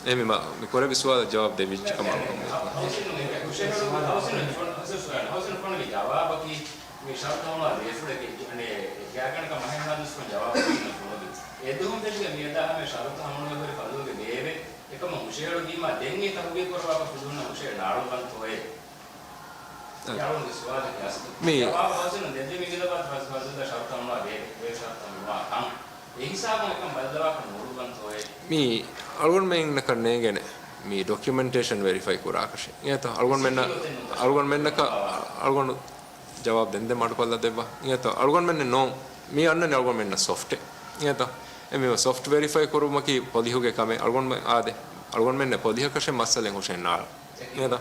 އެހެންވީމަ މި ކުރެއްވި ސުވާލަށް ޖަވާބު ދެވިއްޖެ ކަމަށް އަޅުގަނޑުމެން ހައުސިން ހައުސިން ފޮނުވި ޖަވާބަކީ މި ޝަރުތު ހަމަ ބޭފުޅެއްގެ އަނެއް ގާތްގަނޑަކަށް މަހެއް ހާދަސްކޮށް ޖަވާބު ދީނަ ފޮނުވި. އެ ދުވަހުން ފެށިގެން މިއަދާ ހަމަ ޝަރުތު ހަމަނުޖެހުނު ފަޒުލުގެ ބޭބެ އެކަމަށް ހުށައެޅުއްވީމާ ދެން އެ ތަހުގީގު ކުރައްވާފަ ފުލުހުންނަށް ހުށައެޅުން ނާޅުކަންތޯއޭ؟ އަ، އަޅުގަނޑުގެ ސުވާލަކީ އަސްލު. މި ޖަވާބު ހައުސިން ދެއްވި މި ލަބާ ފަޒު ފަޒުލު ޝަރުތު ހަމަނުވާ ބޭބެ ފަޒުލު ހަމަނުވާ ކަން. އެ ހިސާބުން އެކަން ބަދަލުވާކަށް ނުހުޅުވަންތޯއޭ؟ މި އަޅުގަނޑުމެންނަކަށް ނޭނގޭނެ މި ޑޮކިއުމެންޓޭޝަން ވެރިފައި ކުރާކަށެއް. އިނގޭތޯ؟ އަޅުގަނޑުމެންނަށް، އަޅުގަނޑުމެންނަކަށް، އަޅުގަނޑު ޖަވާބު ދެންދެން މަޑުކޮށްލަ ދެއްވާ. އިނގޭތޯ؟ އަޅުގަނޑުމެންނެއް ނޫން. މި އަންނަނީ އަޅުގަނޑުމެންނަށް ސޮފްޓެއް. އިނގޭތޯ؟ އެ މި ސޮފްޓް ވެރިފައި ކުރުމަކީ ޕޮލިހުގެ ކަމެއް. އަޅުގަނޑުމެން އާދެ، އަޅުގަނޑުމެންނެއް ޕޮލިހަކަށެއް މައްސަލައެއް ހުށައެއް ނާޅަ. އިނގޭތޯ؟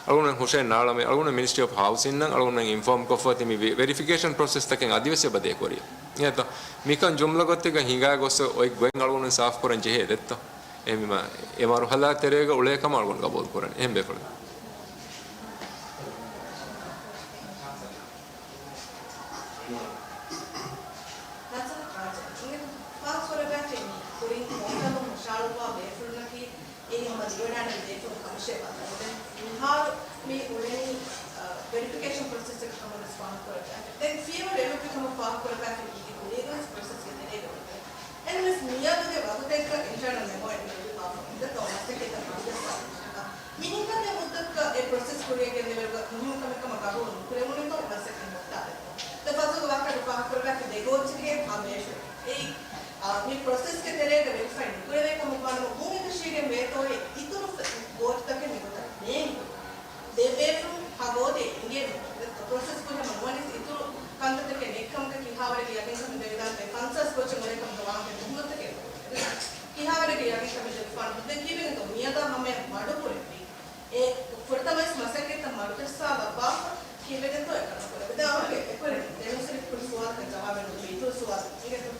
އަޅުގަނޑުމެން ހުށައެއް ނާޅަމޭ، އަޅުގަނޑުމެން މިނިސްޓްރީ އޮފް ހައުސިންއަށް އަޅުގަނޑުމެން އިންފޯމް ކޮށްފަ ތި މި ވެ-، ވެރިފިކޭޝަން ޕްރޮސެސްތަކެއް އަދިވެސް އެބަދޭ ކުރިއަށް. އިނގޭތޯ؟ މިކަން ޖުމްލަ ގޮތެއްގަ ހިނގާ ގޮސް އޮތް ގޮތް އަޅުގަނޑުމެން ސާފް ކުރަން ޖެހޭ ދެއްތޯ؟ އެހެންވީމަ، އެ މަރުހަލާ ތެރޭގަ އުޅޭ ކަމަށް އަޅުގަނޑު ގަބޫލު ކުރަން. އެހެން ބޭފުޅެއް. ނަޒަރު ޕްރޮޖެކްޓް އިނގޭތޯ ފާހަގަކުރައްވާފައި މި ކުރިން ޕޯޓަލުން ހުށަހަޅުއްވާ ބޭފުޅުންނަކީ އެއީ ހަމަ ލިޔުވަޑާނެ ބޭފުޅުން ކަމަށޭ ބަލާ. ދެން މިހާރު މި އުޅެނީ، އަ، ވެރިފިކޭޝަން ޕްރޮސެސްއެއް ހަމަ ވެސް ފާހަގަކުރައްވާފަ. ދެން ފިޔަވަޅު އެޅުއްވި ކަމަށް ފާހަގަކުރައްވާފައި މީގެ ކުރީގަވެސް ޕްރޮސެސްގެ ތެރޭގަ އެންވެސް މިއަދުގެ ވަގުތެއްގަ އިންޓަރނަލް މެމޯއެއް ނެރުއްވާފަ އިނދެތޯ މަސައްކަތްތައް މަރުކަޒް ސާފުކުރަން. މިހިނގާދޭ މުއްދަތުގަ އެ ޕްރޮސެސް ކުރިއަށް ގެންދެވޭ މުހިންމު ކަމެއް ކަމަށް ގަބޫލު ނުކުރެވުނީތޯ މަސައްކަތް ނުކުތާލައިފަ. ދެ ފަޒުގެ ވާހަކަ ފާހަގަކުރެވޭ ދެ ގޯތިގެ ހަމަޔަށް. އެއީ، އާ، މި ޕްރޮސެސްގެ ތެރޭގަ ވެރިފައި ނުކުރެވޭ ކަމަށް ވާނަމަ މޫނު ކަށީގެން ވޭތޯއޭ އިތުރު ގޯތިތަކެއް މިގޮތަށް ނޭނގި. ދެ ބޭފުޅުން ހަ ގޯތި އިނގޭ ޕްރޮސެސް ކުރި ހަމަ ނުވަނީސް އިތުރު ކަންތައްތަކެއް ނެތްކަމަކަށް ކިހާވަރެއްގެ ޔަގީންކަމެއް ދެވިދާނެ ކަންސަސް ކޯޗުން އުޅޭކަމުގެ ވާހަކަ ނުހުންނަތަކެއް. ކިހާވަރެއްގެ ޔަގީންކަމެއް ދެއްވާނެ ހުއްދަ ކީއްވެގެންތޯ މިއަދާ ހަމަޔަށް މަޑުކުރެއްވީ. އެ ފުރަތަމަވެސް މަސައްކަތްތައް މަރުކަޒްސާ ލައްވާފަ ކީއްވެގެންތޯ އެކަން ކުރެވިދާނެ. އެކުވެރި ދެން ސިރި ކުރި ސުވާލަކަށް ޖަވާބެއް ނުދެވި އިތުރު ސުވާލެއް އިނގޭތޯ.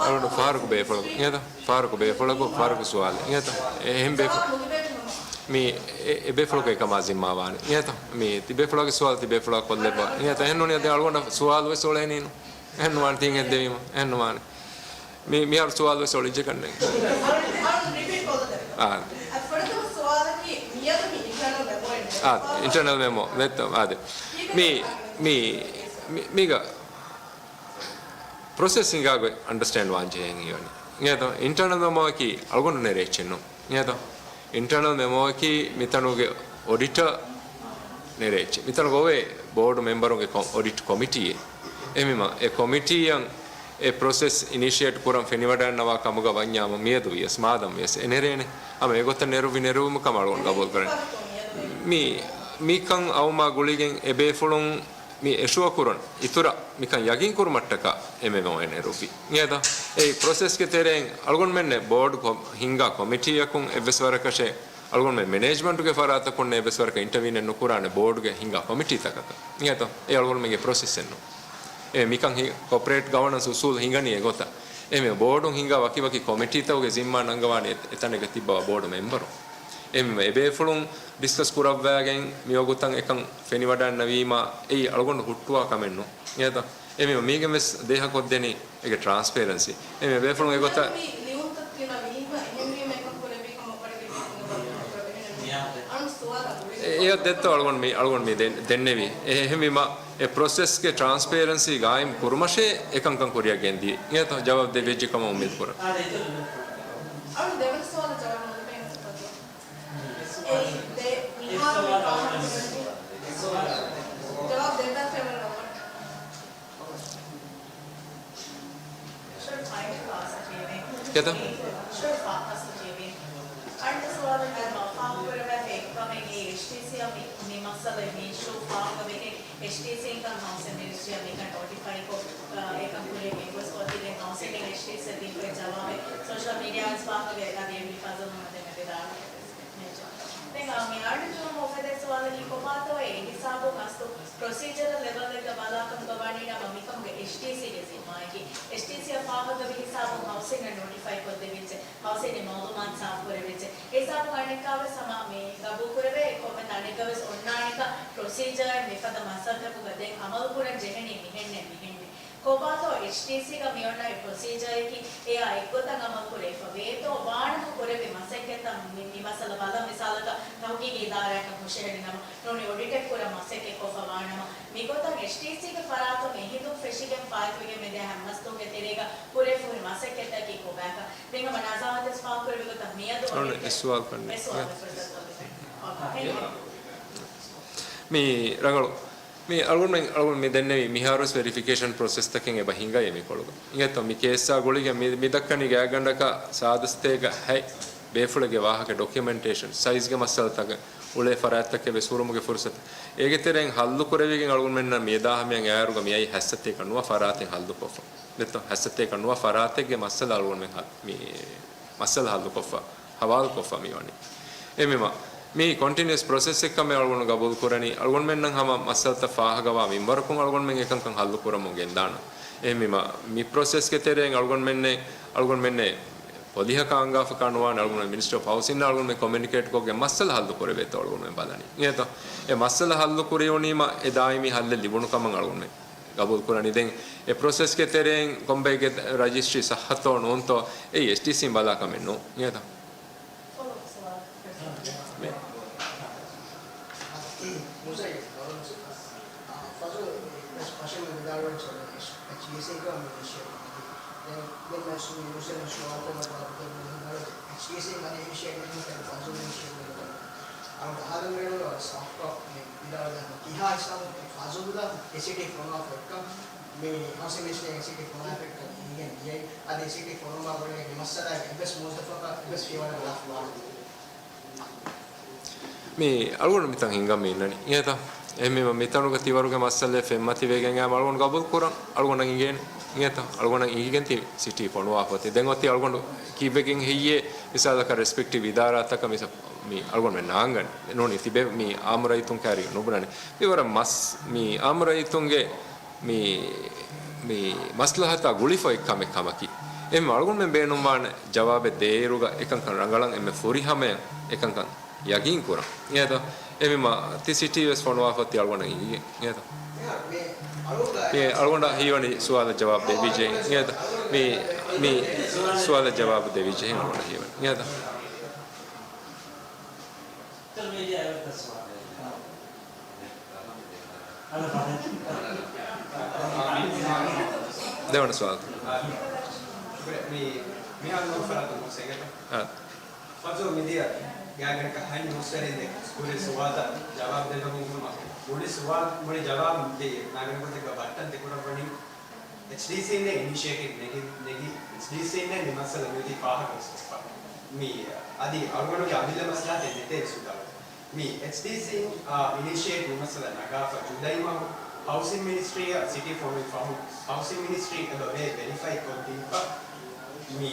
އަޅުގަނޑު ފާރުގު ބޭފުޅަކު އިނގޭތޯ؟ ފާރުގު ބޭފުޅަކު ފާރުގު ސުވާލެއް އިނގޭތޯ؟ އެ-، އެހެން ބޭފު-، މި އެ-، އެ ބޭފުޅަކު އެކަމާ ޒިންމާވާނެ އިނގޭތޯ؟ މި ތި ބޭފުޅާގެ ސުވާލު ތި ބޭފުޅާ ކޮށްލެއްވާ އިނގޭތޯ؟ އެހެންނޫނީ އަދި އަޅުގަނޑަށް ސުވާލު ވެސް އުޅޭނީނު. އެހެން ނުވާނެ ތިން އެއްދެވީމަ. އެހެން ނުވާނެ. މި-، މިހާރު ސުވާލު ވެސް އޮޅިއްޖެ ކަންނޭނގެ. އާ. ފުރަތަމަ ސުވާލަކީ މިއަދު މި އިންޓަރނަލް މެމޯ އެއް އިންޓަރނަލް މެމޯ ވެއްތަ އާދެ. މި، މި، މި، މީގަ ޕްރޮސެސް ހިނގާ ގޮތް އަންޑަސްޓޭންޑް ވާން ޖެހޭން ހީވަނީ. އިނގޭތޯ؟ އިންޓަރނަލް މެމޯއަކީ އަޅުގަނޑު ނެރޭ އެއްޗެއް ނޫން. އިނގޭތޯ؟ އިންޓަރނަލް މެމޯއަކީ މިތަނުގެ އޮޑިޓަރ ނެރޭ އެއްޗެއް. މިތަނުގަ އޮވޭ ބޯޑު މެމްބަރުންގެ ކޮ-، އޮޑިޓް ކޮމިޓީއެއް. އެހެންވީމަ އެ ކޮމިޓީއަށް އެ ޕްރޮސެސް އިނިޝިއޭޓް ކުރަން ފެނިވަޑައިންނަވާ ކަމުގަ ވަންޏާމު މިއަދު ވިޔަސް މާދަމް ވިޔަސް އެ ނެރޭނެ. ހަމަ އެގޮތަށް ނެރުއްވި ނެރުވުމު ކަމަށް އަޅުގަނޑު ގަބޫލު ކުރަން. މި، މިކަން އައުމާ ގުޅިގެން އެ ބޭފުޅުން މި އެޝުއަ ކުރުން އިތުރަށް މިކަން ޔަގީން ކުރުމަށްޓަކާ އެ މެމޯ އެ ނެރުއްވި. އިނގޭތޯ؟ އެ ޕްރޮސެސްގެ ތެރެއިން އަޅުގަނޑުމެންނެއް ބޯޑު ކޮ-، ހިންގާ ކޮމިޓީއަކުން އެއްވެސް ވަރަކަށެއް އަޅުގަނޑުމެން މެނޭޖްމަންޓުގެ ފަރާތަކުން އެއްވެސް ވަރަކަށް އިންޓަވީނެއް ނުކުރާނެ ބޯޑުގެ ހިންގާ ކޮމިޓީތަކަކަށް. އިނގޭތޯ؟ އެ އަޅުގަނޑުމެންގެ ޕްރޮސެސްއެއް ނޫން. އެ މިކަން ހި-، ކޯޕަރޭޓް ގަވަނަންސް އުސޫލު ހިނގަނީ އެގޮތަށް. އެހެންވެ ބޯޑުން ހިންގާ ވަކިވަކި ކޮމިޓީތަކުގެ ޒިންމާ ނަންގަވާނީ އެ-، އެތަނެއްގަ ތިއްބަވާ ބޯޑު މެމްބަރު. އެހެންވެ އެބޭފުޅުން ޑިސްކަސް ކުރައްވާގެން މިވަގުތަށް އެކަން ފެނިވަޑަންނަވީމާ އެއީ އަޅުގަނޑު ހުއްޓުވާ ކަމެއް ނޫން. އިނގޭތޯ؟ އެހެންވީމަ މީގެން ވެސް ދޭހަކޮށްދެނީ އޭގެ ޓްރާންސްޕޭރެންސީ. އެހެންވެ ބޭފުޅުން އެގޮތަށް މި ލިޔުންތައް ތިޔަ މިހިންގާ އެހެންވީމަ އެކަން ކުރެއްވީ ކަމަށް ވަރަށް ގިނަ އަޅުގަނޑު ސުވާލަށް ގުޅިގެން އެ-، އެޔަށް ދެއްތޯ އަޅުގަނޑު މި، އަޅުގަނޑު މި ދެން-، ދެންނެވީ. އެ-، އެހެންވީމަ އެ ޕްރޮސެސްގެ ޓްރާންސްޕޭރެންސީ ގާއިމް ކުރުމަށޭ އެކަންކަން ކުރިއަށް ގެންދިޔަ. އިނގޭތޯ؟ ޖަވާބު ދެވިއްޖެ ކަމަށް އުއްމީދު ކުރަން. އަޅު ދެވަނަ ސުވާލަށް ޖަވާބު ނުލިބޭނެ ސަބަބު. އެއީ ދެ މިހާރު މި ފާހަގަ ޖަވާބު ދެން ދާ ފެންވަރަށް އޮންނަ. ޝޮޓް ފައިނަލް ޕާސް ކިޔެވޭ. ކެތަ؟ ޝޮޓް ފާސް ކިޔެވޭ. އަންނަ ސުވާލަކީ މަ ފާހަގަކުރެވޭ ކަމެއް އެ އެޗްޓީސީއަށް މި، މި މައްސަލަ މި އިޝޫ ފާހަގަވެގެން އެޗްޑީސީ އިންކަމް ހައުސިން މިނިސްޓްރީއަށް މިކަން ނޯޓިފައިކޮށް، އާ، އެކަން ކުރިޔަށް ގެންގޮސްފަ އޮތީ. ދެން ހައުސިން އެޗްޑީސީއަށް ދީފައި ޖަވާބެއް ސޯޝަލް މީޑިއާ ވެސް ފާހަގަވެ އަދި އެ މި ފަޒުލު މަތިން އެބަދާ. ދެން، އާ، މި އަޑު ދިއުމަށް އުފެދޭ ސުވާލަކީ ކޮބާތޯ އެ ހިސާބުން އަސްލު ޕްރޮސީޖަރަލް ލެވަލްއެއްގަ ބަލާކަމުގަ ވަނީ ނަމަ މިކަމުގެ އެޗްޑީސީގެ ޒިންމާއަކީ. އެޗްޑީސީއަށް ފާހަގަވި ހިސާބުން ހައުސިންއަށް ނޯޓިފައި ކޮށްދެވިއްޖެ. ހައުސިންގެ މައުލޫމާތު ސާފުކުރެވިއްޖެ. އެ ހިސާބުން އަނެއްކާވެސް ހަމަ މި ގަބޫލުކުރެވޭ ކޮންމެ އަނެއްކާވެސް އޮންނާނެތާ ޕްރޮސީޖަރެއް މިފަދަ މަސައްކަތަކުގަ ދެން އަމަލުކުރަން ޖެހެނީ މިހެންނޭ މިހެންނޭ. ކޮބާތޯ އެޗްޓީސީގަ މިއޮންނަ އެ ޕްރޮސީޖަރަކީ އެއާ އެއްގޮތަށް އަމަލުކުރެވިފަ ވޭތޯ ވާނަމަ ކުރެއްވި މަސައްކަތްތައް މި، މި މައްސަލަ ބަލަން މިސާލަކަށް ތަހުގީގީ އިދާރާއަކަށް ހުށަހެޅި ނަމަ ނޫނީ އޮޑިޓެއް ކުރަން މަސައްކަތް ކޮށްފަ ވާނަމަ މިގޮތަށް އެޗްޓީސީގެ ފަރާތުން އެހިނދުން ފެށިގެން ފާއިތުވެގެން މިދިޔަ ހަމަ މަސްތުންގެ ތެރޭގަ ކުރެވިފަ ހުރި މަސައްކަތްތަކީ ކޮބާކަން. ދެން ހަމަ ނަޒާހަތަށް ފާހަގަކުރެއްވި ގޮތަށް މިއަދު އޮން އޮޑިޓެއް އެއް ސުވާލު ކަން އެއް ސުވާލު ފުރުސަތު އޮންނަ. މި ރަނގަޅު. މި އަޅުގަނޑުމެން، އަޅުގަނޑު މި ދެންނެވި މިހާރުވެސް ވެރިފިކޭޝަން ޕްރޮސެސްތަކެއް އެބަ ހިނގައޭ މިކޮޅުގަ. އިނގޭތޯ މި ކޭސްއާ ގުޅިގެން މި، މި ދައްކަނީ ގާތްގަނޑަކަށް ސާދަސަތޭކަ ހަތް ބޭފުޅެއްގެ ވާހަކަ ޑޮކިއުމެންޓޭޝަން ސައިޒްގެ މައްސަލަތަކެއް އުޅޭ ފަރާތްތަކެއް ވެސް ހުރުމުގެ ފުރުސަތު. އޭގެ ތެރެއިން ހައްލު ކުރެވިގެން އަޅުގަނޑުމެންނަށް މިއަދާ ހަމަޔަށް އައިއިރުގަ މިއައީ ހަތްސަތޭކަ ނުވަ ފަރާތެއް ހައްލުކޮށްފަ. ދެއްތޯ ހަތްސަތޭކަ ނުވަ ފަރާތެއްގެ މައްސަލަ އަޅުގަނޑުމެން ހަ، މި މައްސަލަ ހައްލުކޮށްފަ، ހަވާލުކޮށްފަ މިވަނީ. އެހެންވީމަ، މީ ކޮންޓިނިއުއަސް ޕްރޮސެސްއެއްކަމެއް އަޅުގަނޑު ގަބޫލުކުރަނީ، އަޅުގަނޑުމެންނަށް ހަމަ މައްސަލަތައް ފާހަގަވާ މިންވަރަކުން އަޅުގަނޑުމެން އެކަންކަން ހައްލުކުރަމުން ގެންދާނަން. އެހެންވީމަ، މި ޕްރޮސެސްގެ ތެރެއިން އަޅުގަނޑުމެންނެ، އަޅުގަނޑުމެންނެ ޕޮލިހަކަށް އަންގާފަކާ ނުވާނެ، އަޅުގަނޑުމެން މިނިސްޓްރީ އޮފް ހައުސިންއާ އަޅުގަނޑުމެން ކޮމިއުނިކޭޓްކޮށްގެން މައްސަލަ ހައްލުކުރެވޭތޯ އަޅުގަނޑުމެން ބަލަނީ. އިނގޭތޯ؟ އެ މައްސަލަ ހައްލުކުރެވުނީމަ އެ ދާއިމީ ހައްލެއް ލިބުނު ކަމަށް އަޅުގަނޑުމެން ގަބޫލުކުރަނީ. ދެން އެ ޕްރޮސެސްގެ ތެރެއިން ކޮންބައެއްގެ ރަޖިސްޓްރީ ސައްހަތޯ ނޫންތޯ އެއީ އެޗްޑީސީން ބަލާ ކަމެއް ނޫން. އިނގޭތަ؟ މި މުޒައް ފަޒުލް ވެސް ފަށަން ވިދާޅުވެ އެޗްޑީސީގަ މި އިނިޝިއޭޓް ދެން ދެން މަސް މި ހުސެން ސުވާލު ކުރުމަށް ވާ ދެން މި ހިނގާ އެޗްޑީސީ މަދެ އިނިޝިއޭޓް ވެގެން ފަޒުލް އިނިޝިއޭޓް ވެގެން އަޅުގަނޑު ހާދަން ވެނުން ސޮފްޓް ކޮޕީ ވިދާޅުވެ ކިހާ ހިސާބު ފަޒުލް ދާ އެ ސިޓީ ފޮނުވާފަ އެއްކަން މި ހައުސިން މިނިސްޓްރީ އެ ސިޓީ ފޮނުވާފަ އެއްކަން އިނގެން ދިޔައީ. އަދި އެ ސިޓީ ފޮނުވުމާ ގުޅިގެން މި މައްސަލާގެ އެއްވެސް މުވައްޒަފަކަށް އެއްވެސް ފިޔަވަޅެއް ލާފަ ވާނެ. މި އަޅުގަނޑު މިތަން ހިނގަމި އިންނަނީ. އިނގޭތަ؟ އެހެންވީމަ މިތަނުގަ ތިވަރުގެ މައްސަލައެއް ފެންމަތިވެގެން އައިމަ އަޅުގަނޑު ގަބޫލު ކުރަން. އަޅުގަނޑަށް އިނގޭނެ. އިނގޭތަ؟ އަޅުގަނޑަށް އިނގިގެން ތި ސިޓީ ފޮނުވާފަ އޮތީ. ދެން އޮތީ އަޅުގަނޑު ކީއްވެގެން ހެއްޔޭ މިސާލަކަށް ރެސްޕެކްޓިވް އިދާރާތަކަށް މިސަ، މި އަޅުގަނޑުމެން ނާނގަނީ. ނޫނީ ތިބެ މި އާއްމު ރައްޔިތުން ކައިރީގަ ނުބުނަނީ. މި ވަރަށް މަސް، މި އާއްމު ރައްޔިތުންގެ މި، މި މަސްލަހަތާ ގުޅިފަ އޮތް ކަމެއް ކަމަކީ. އެހެން އަޅުގަނޑުމެން ބޭނުންވާނެ ޖަވާބެއް ދޭއިރުގަ އެކަންކަން ރަނގަޅަށް އެންމެ ފުރިހަމަޔަށް އެކަންކަން ޔަގީން ކުރަން. އިނގޭތަ؟ އެހެންވީމަ ތި ސިޓީ ވެސް ފޮނުވާފަ އޮތީ އަޅުގަނޑަށް އިނގިގެން. އިނގޭތަ؟ މި އަޅުގަނޑަށް ހީވަނީ ސުވާލަށް ޖަވާބު ދެވިއްޖެ. އިނގޭތަ؟ މި، މި ސުވާލަށް ޖަވާބު ދެވިއްޖެ ހެން އަޅުގަނޑަށް ހީވަނީ. އިނގޭތަ؟ ދެވަނަ ސުވާލު. މި، މިހާރު ނޫން ފަރާތުން ހުސެންގެ. އާ. ފަޒު މިދިޔަ ގާތްގަނޑަކަށް ހަތް ނޫސްވެރިން ދެ ކުރި ސުވާލަށް ޖަވާބު ދެއްވަމުން ހަމަ މުޅި ސުވާލު، މުޅި ޖަވާބު ދޭ ނާގަނޑު ގޮތެއްގަ ބައްޓަން ދެކުރައްވަނީ. އެޗްޑީސީން އިނިޝިއޭޓިވް ނެގި، ނެގި، އެޗްޑީސީން މި މައްސަލަ މިއޮތީ ފާހަގަވެސް ކޮށްފަ. މި އަދި އަޅުގަނޑުގެ އަމިއްލަ މަސްލަހަތެއް ނެތޭ ވެސް ވިދާޅުވި. މި އެޗްޑީސީން، އާ، އިނިޝިއޭޓް މި މައްސަލަ ނަގާފަ ޖުދައިމަހު ހައުސިން މިނިސްޓްރީއަށް ސިޓީ ފޮނުވި ފަހުން ހައުސިން މިނިސްޓްރީ އެބަ ވޭ ވެރިފައި ކޮށްދީފަ މި،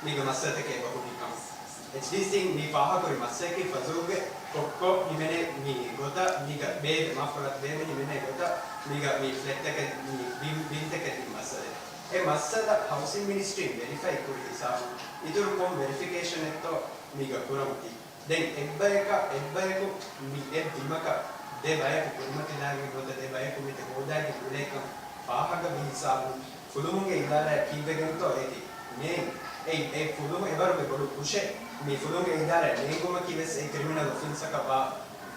މީގެ މައްސަލަތަކެއް އެބަ ހުރި ކަމަށް. އެޗްޑީސީން މި ފާހަގަކުރި މައްސަލަކީ ފަޒުލްގެ ކޮއްކޮ ހިމެނޭ މި ގޮތަށް މީގަ ބޭބެ މާފުކުރާތި ބޭބެ ހިމެނޭ ގޮތަށް މީގަ މި ފްލެޓްތަކެއް މި ބިން، ބިންތަކެއް ދިން މައްސަލައެއް. އެ މައްސަލަ ހައުސިން މިނިސްޓްރީން ވެރިފައި ކުރި ހިސާބުން އިތުރު ކޮން ވެރިފިކޭޝަނެއްތޯ މީގަ ކުރަމުން ދީ. ދެން އެއްބަޔަކަށް، އެއްބަޔަކު މި އެއް ބިމަކަށް ދެ ބަޔަކު ކުރިމަތިލާގެން ނުވަތަ ދެ ބަޔަކު މިތައް ހޯދާގެން އުޅޭކަން ފާހަގަވި ހިސާބުން ފުލުހުންގެ އިދާރާއަށް ކީއްވެގެންތޯ އޭތި ނޭނގެ؟ އެއީ އެ ފުލުހުން އެވަރުގެ ބޮޑު ކުށެއް. މި ފުލުހުންގެ އިދާރާއަށް ނޭނގުމަކީ ވެސް އެ ކްރިމިނަލް އޮފެންސަކަށް ވާ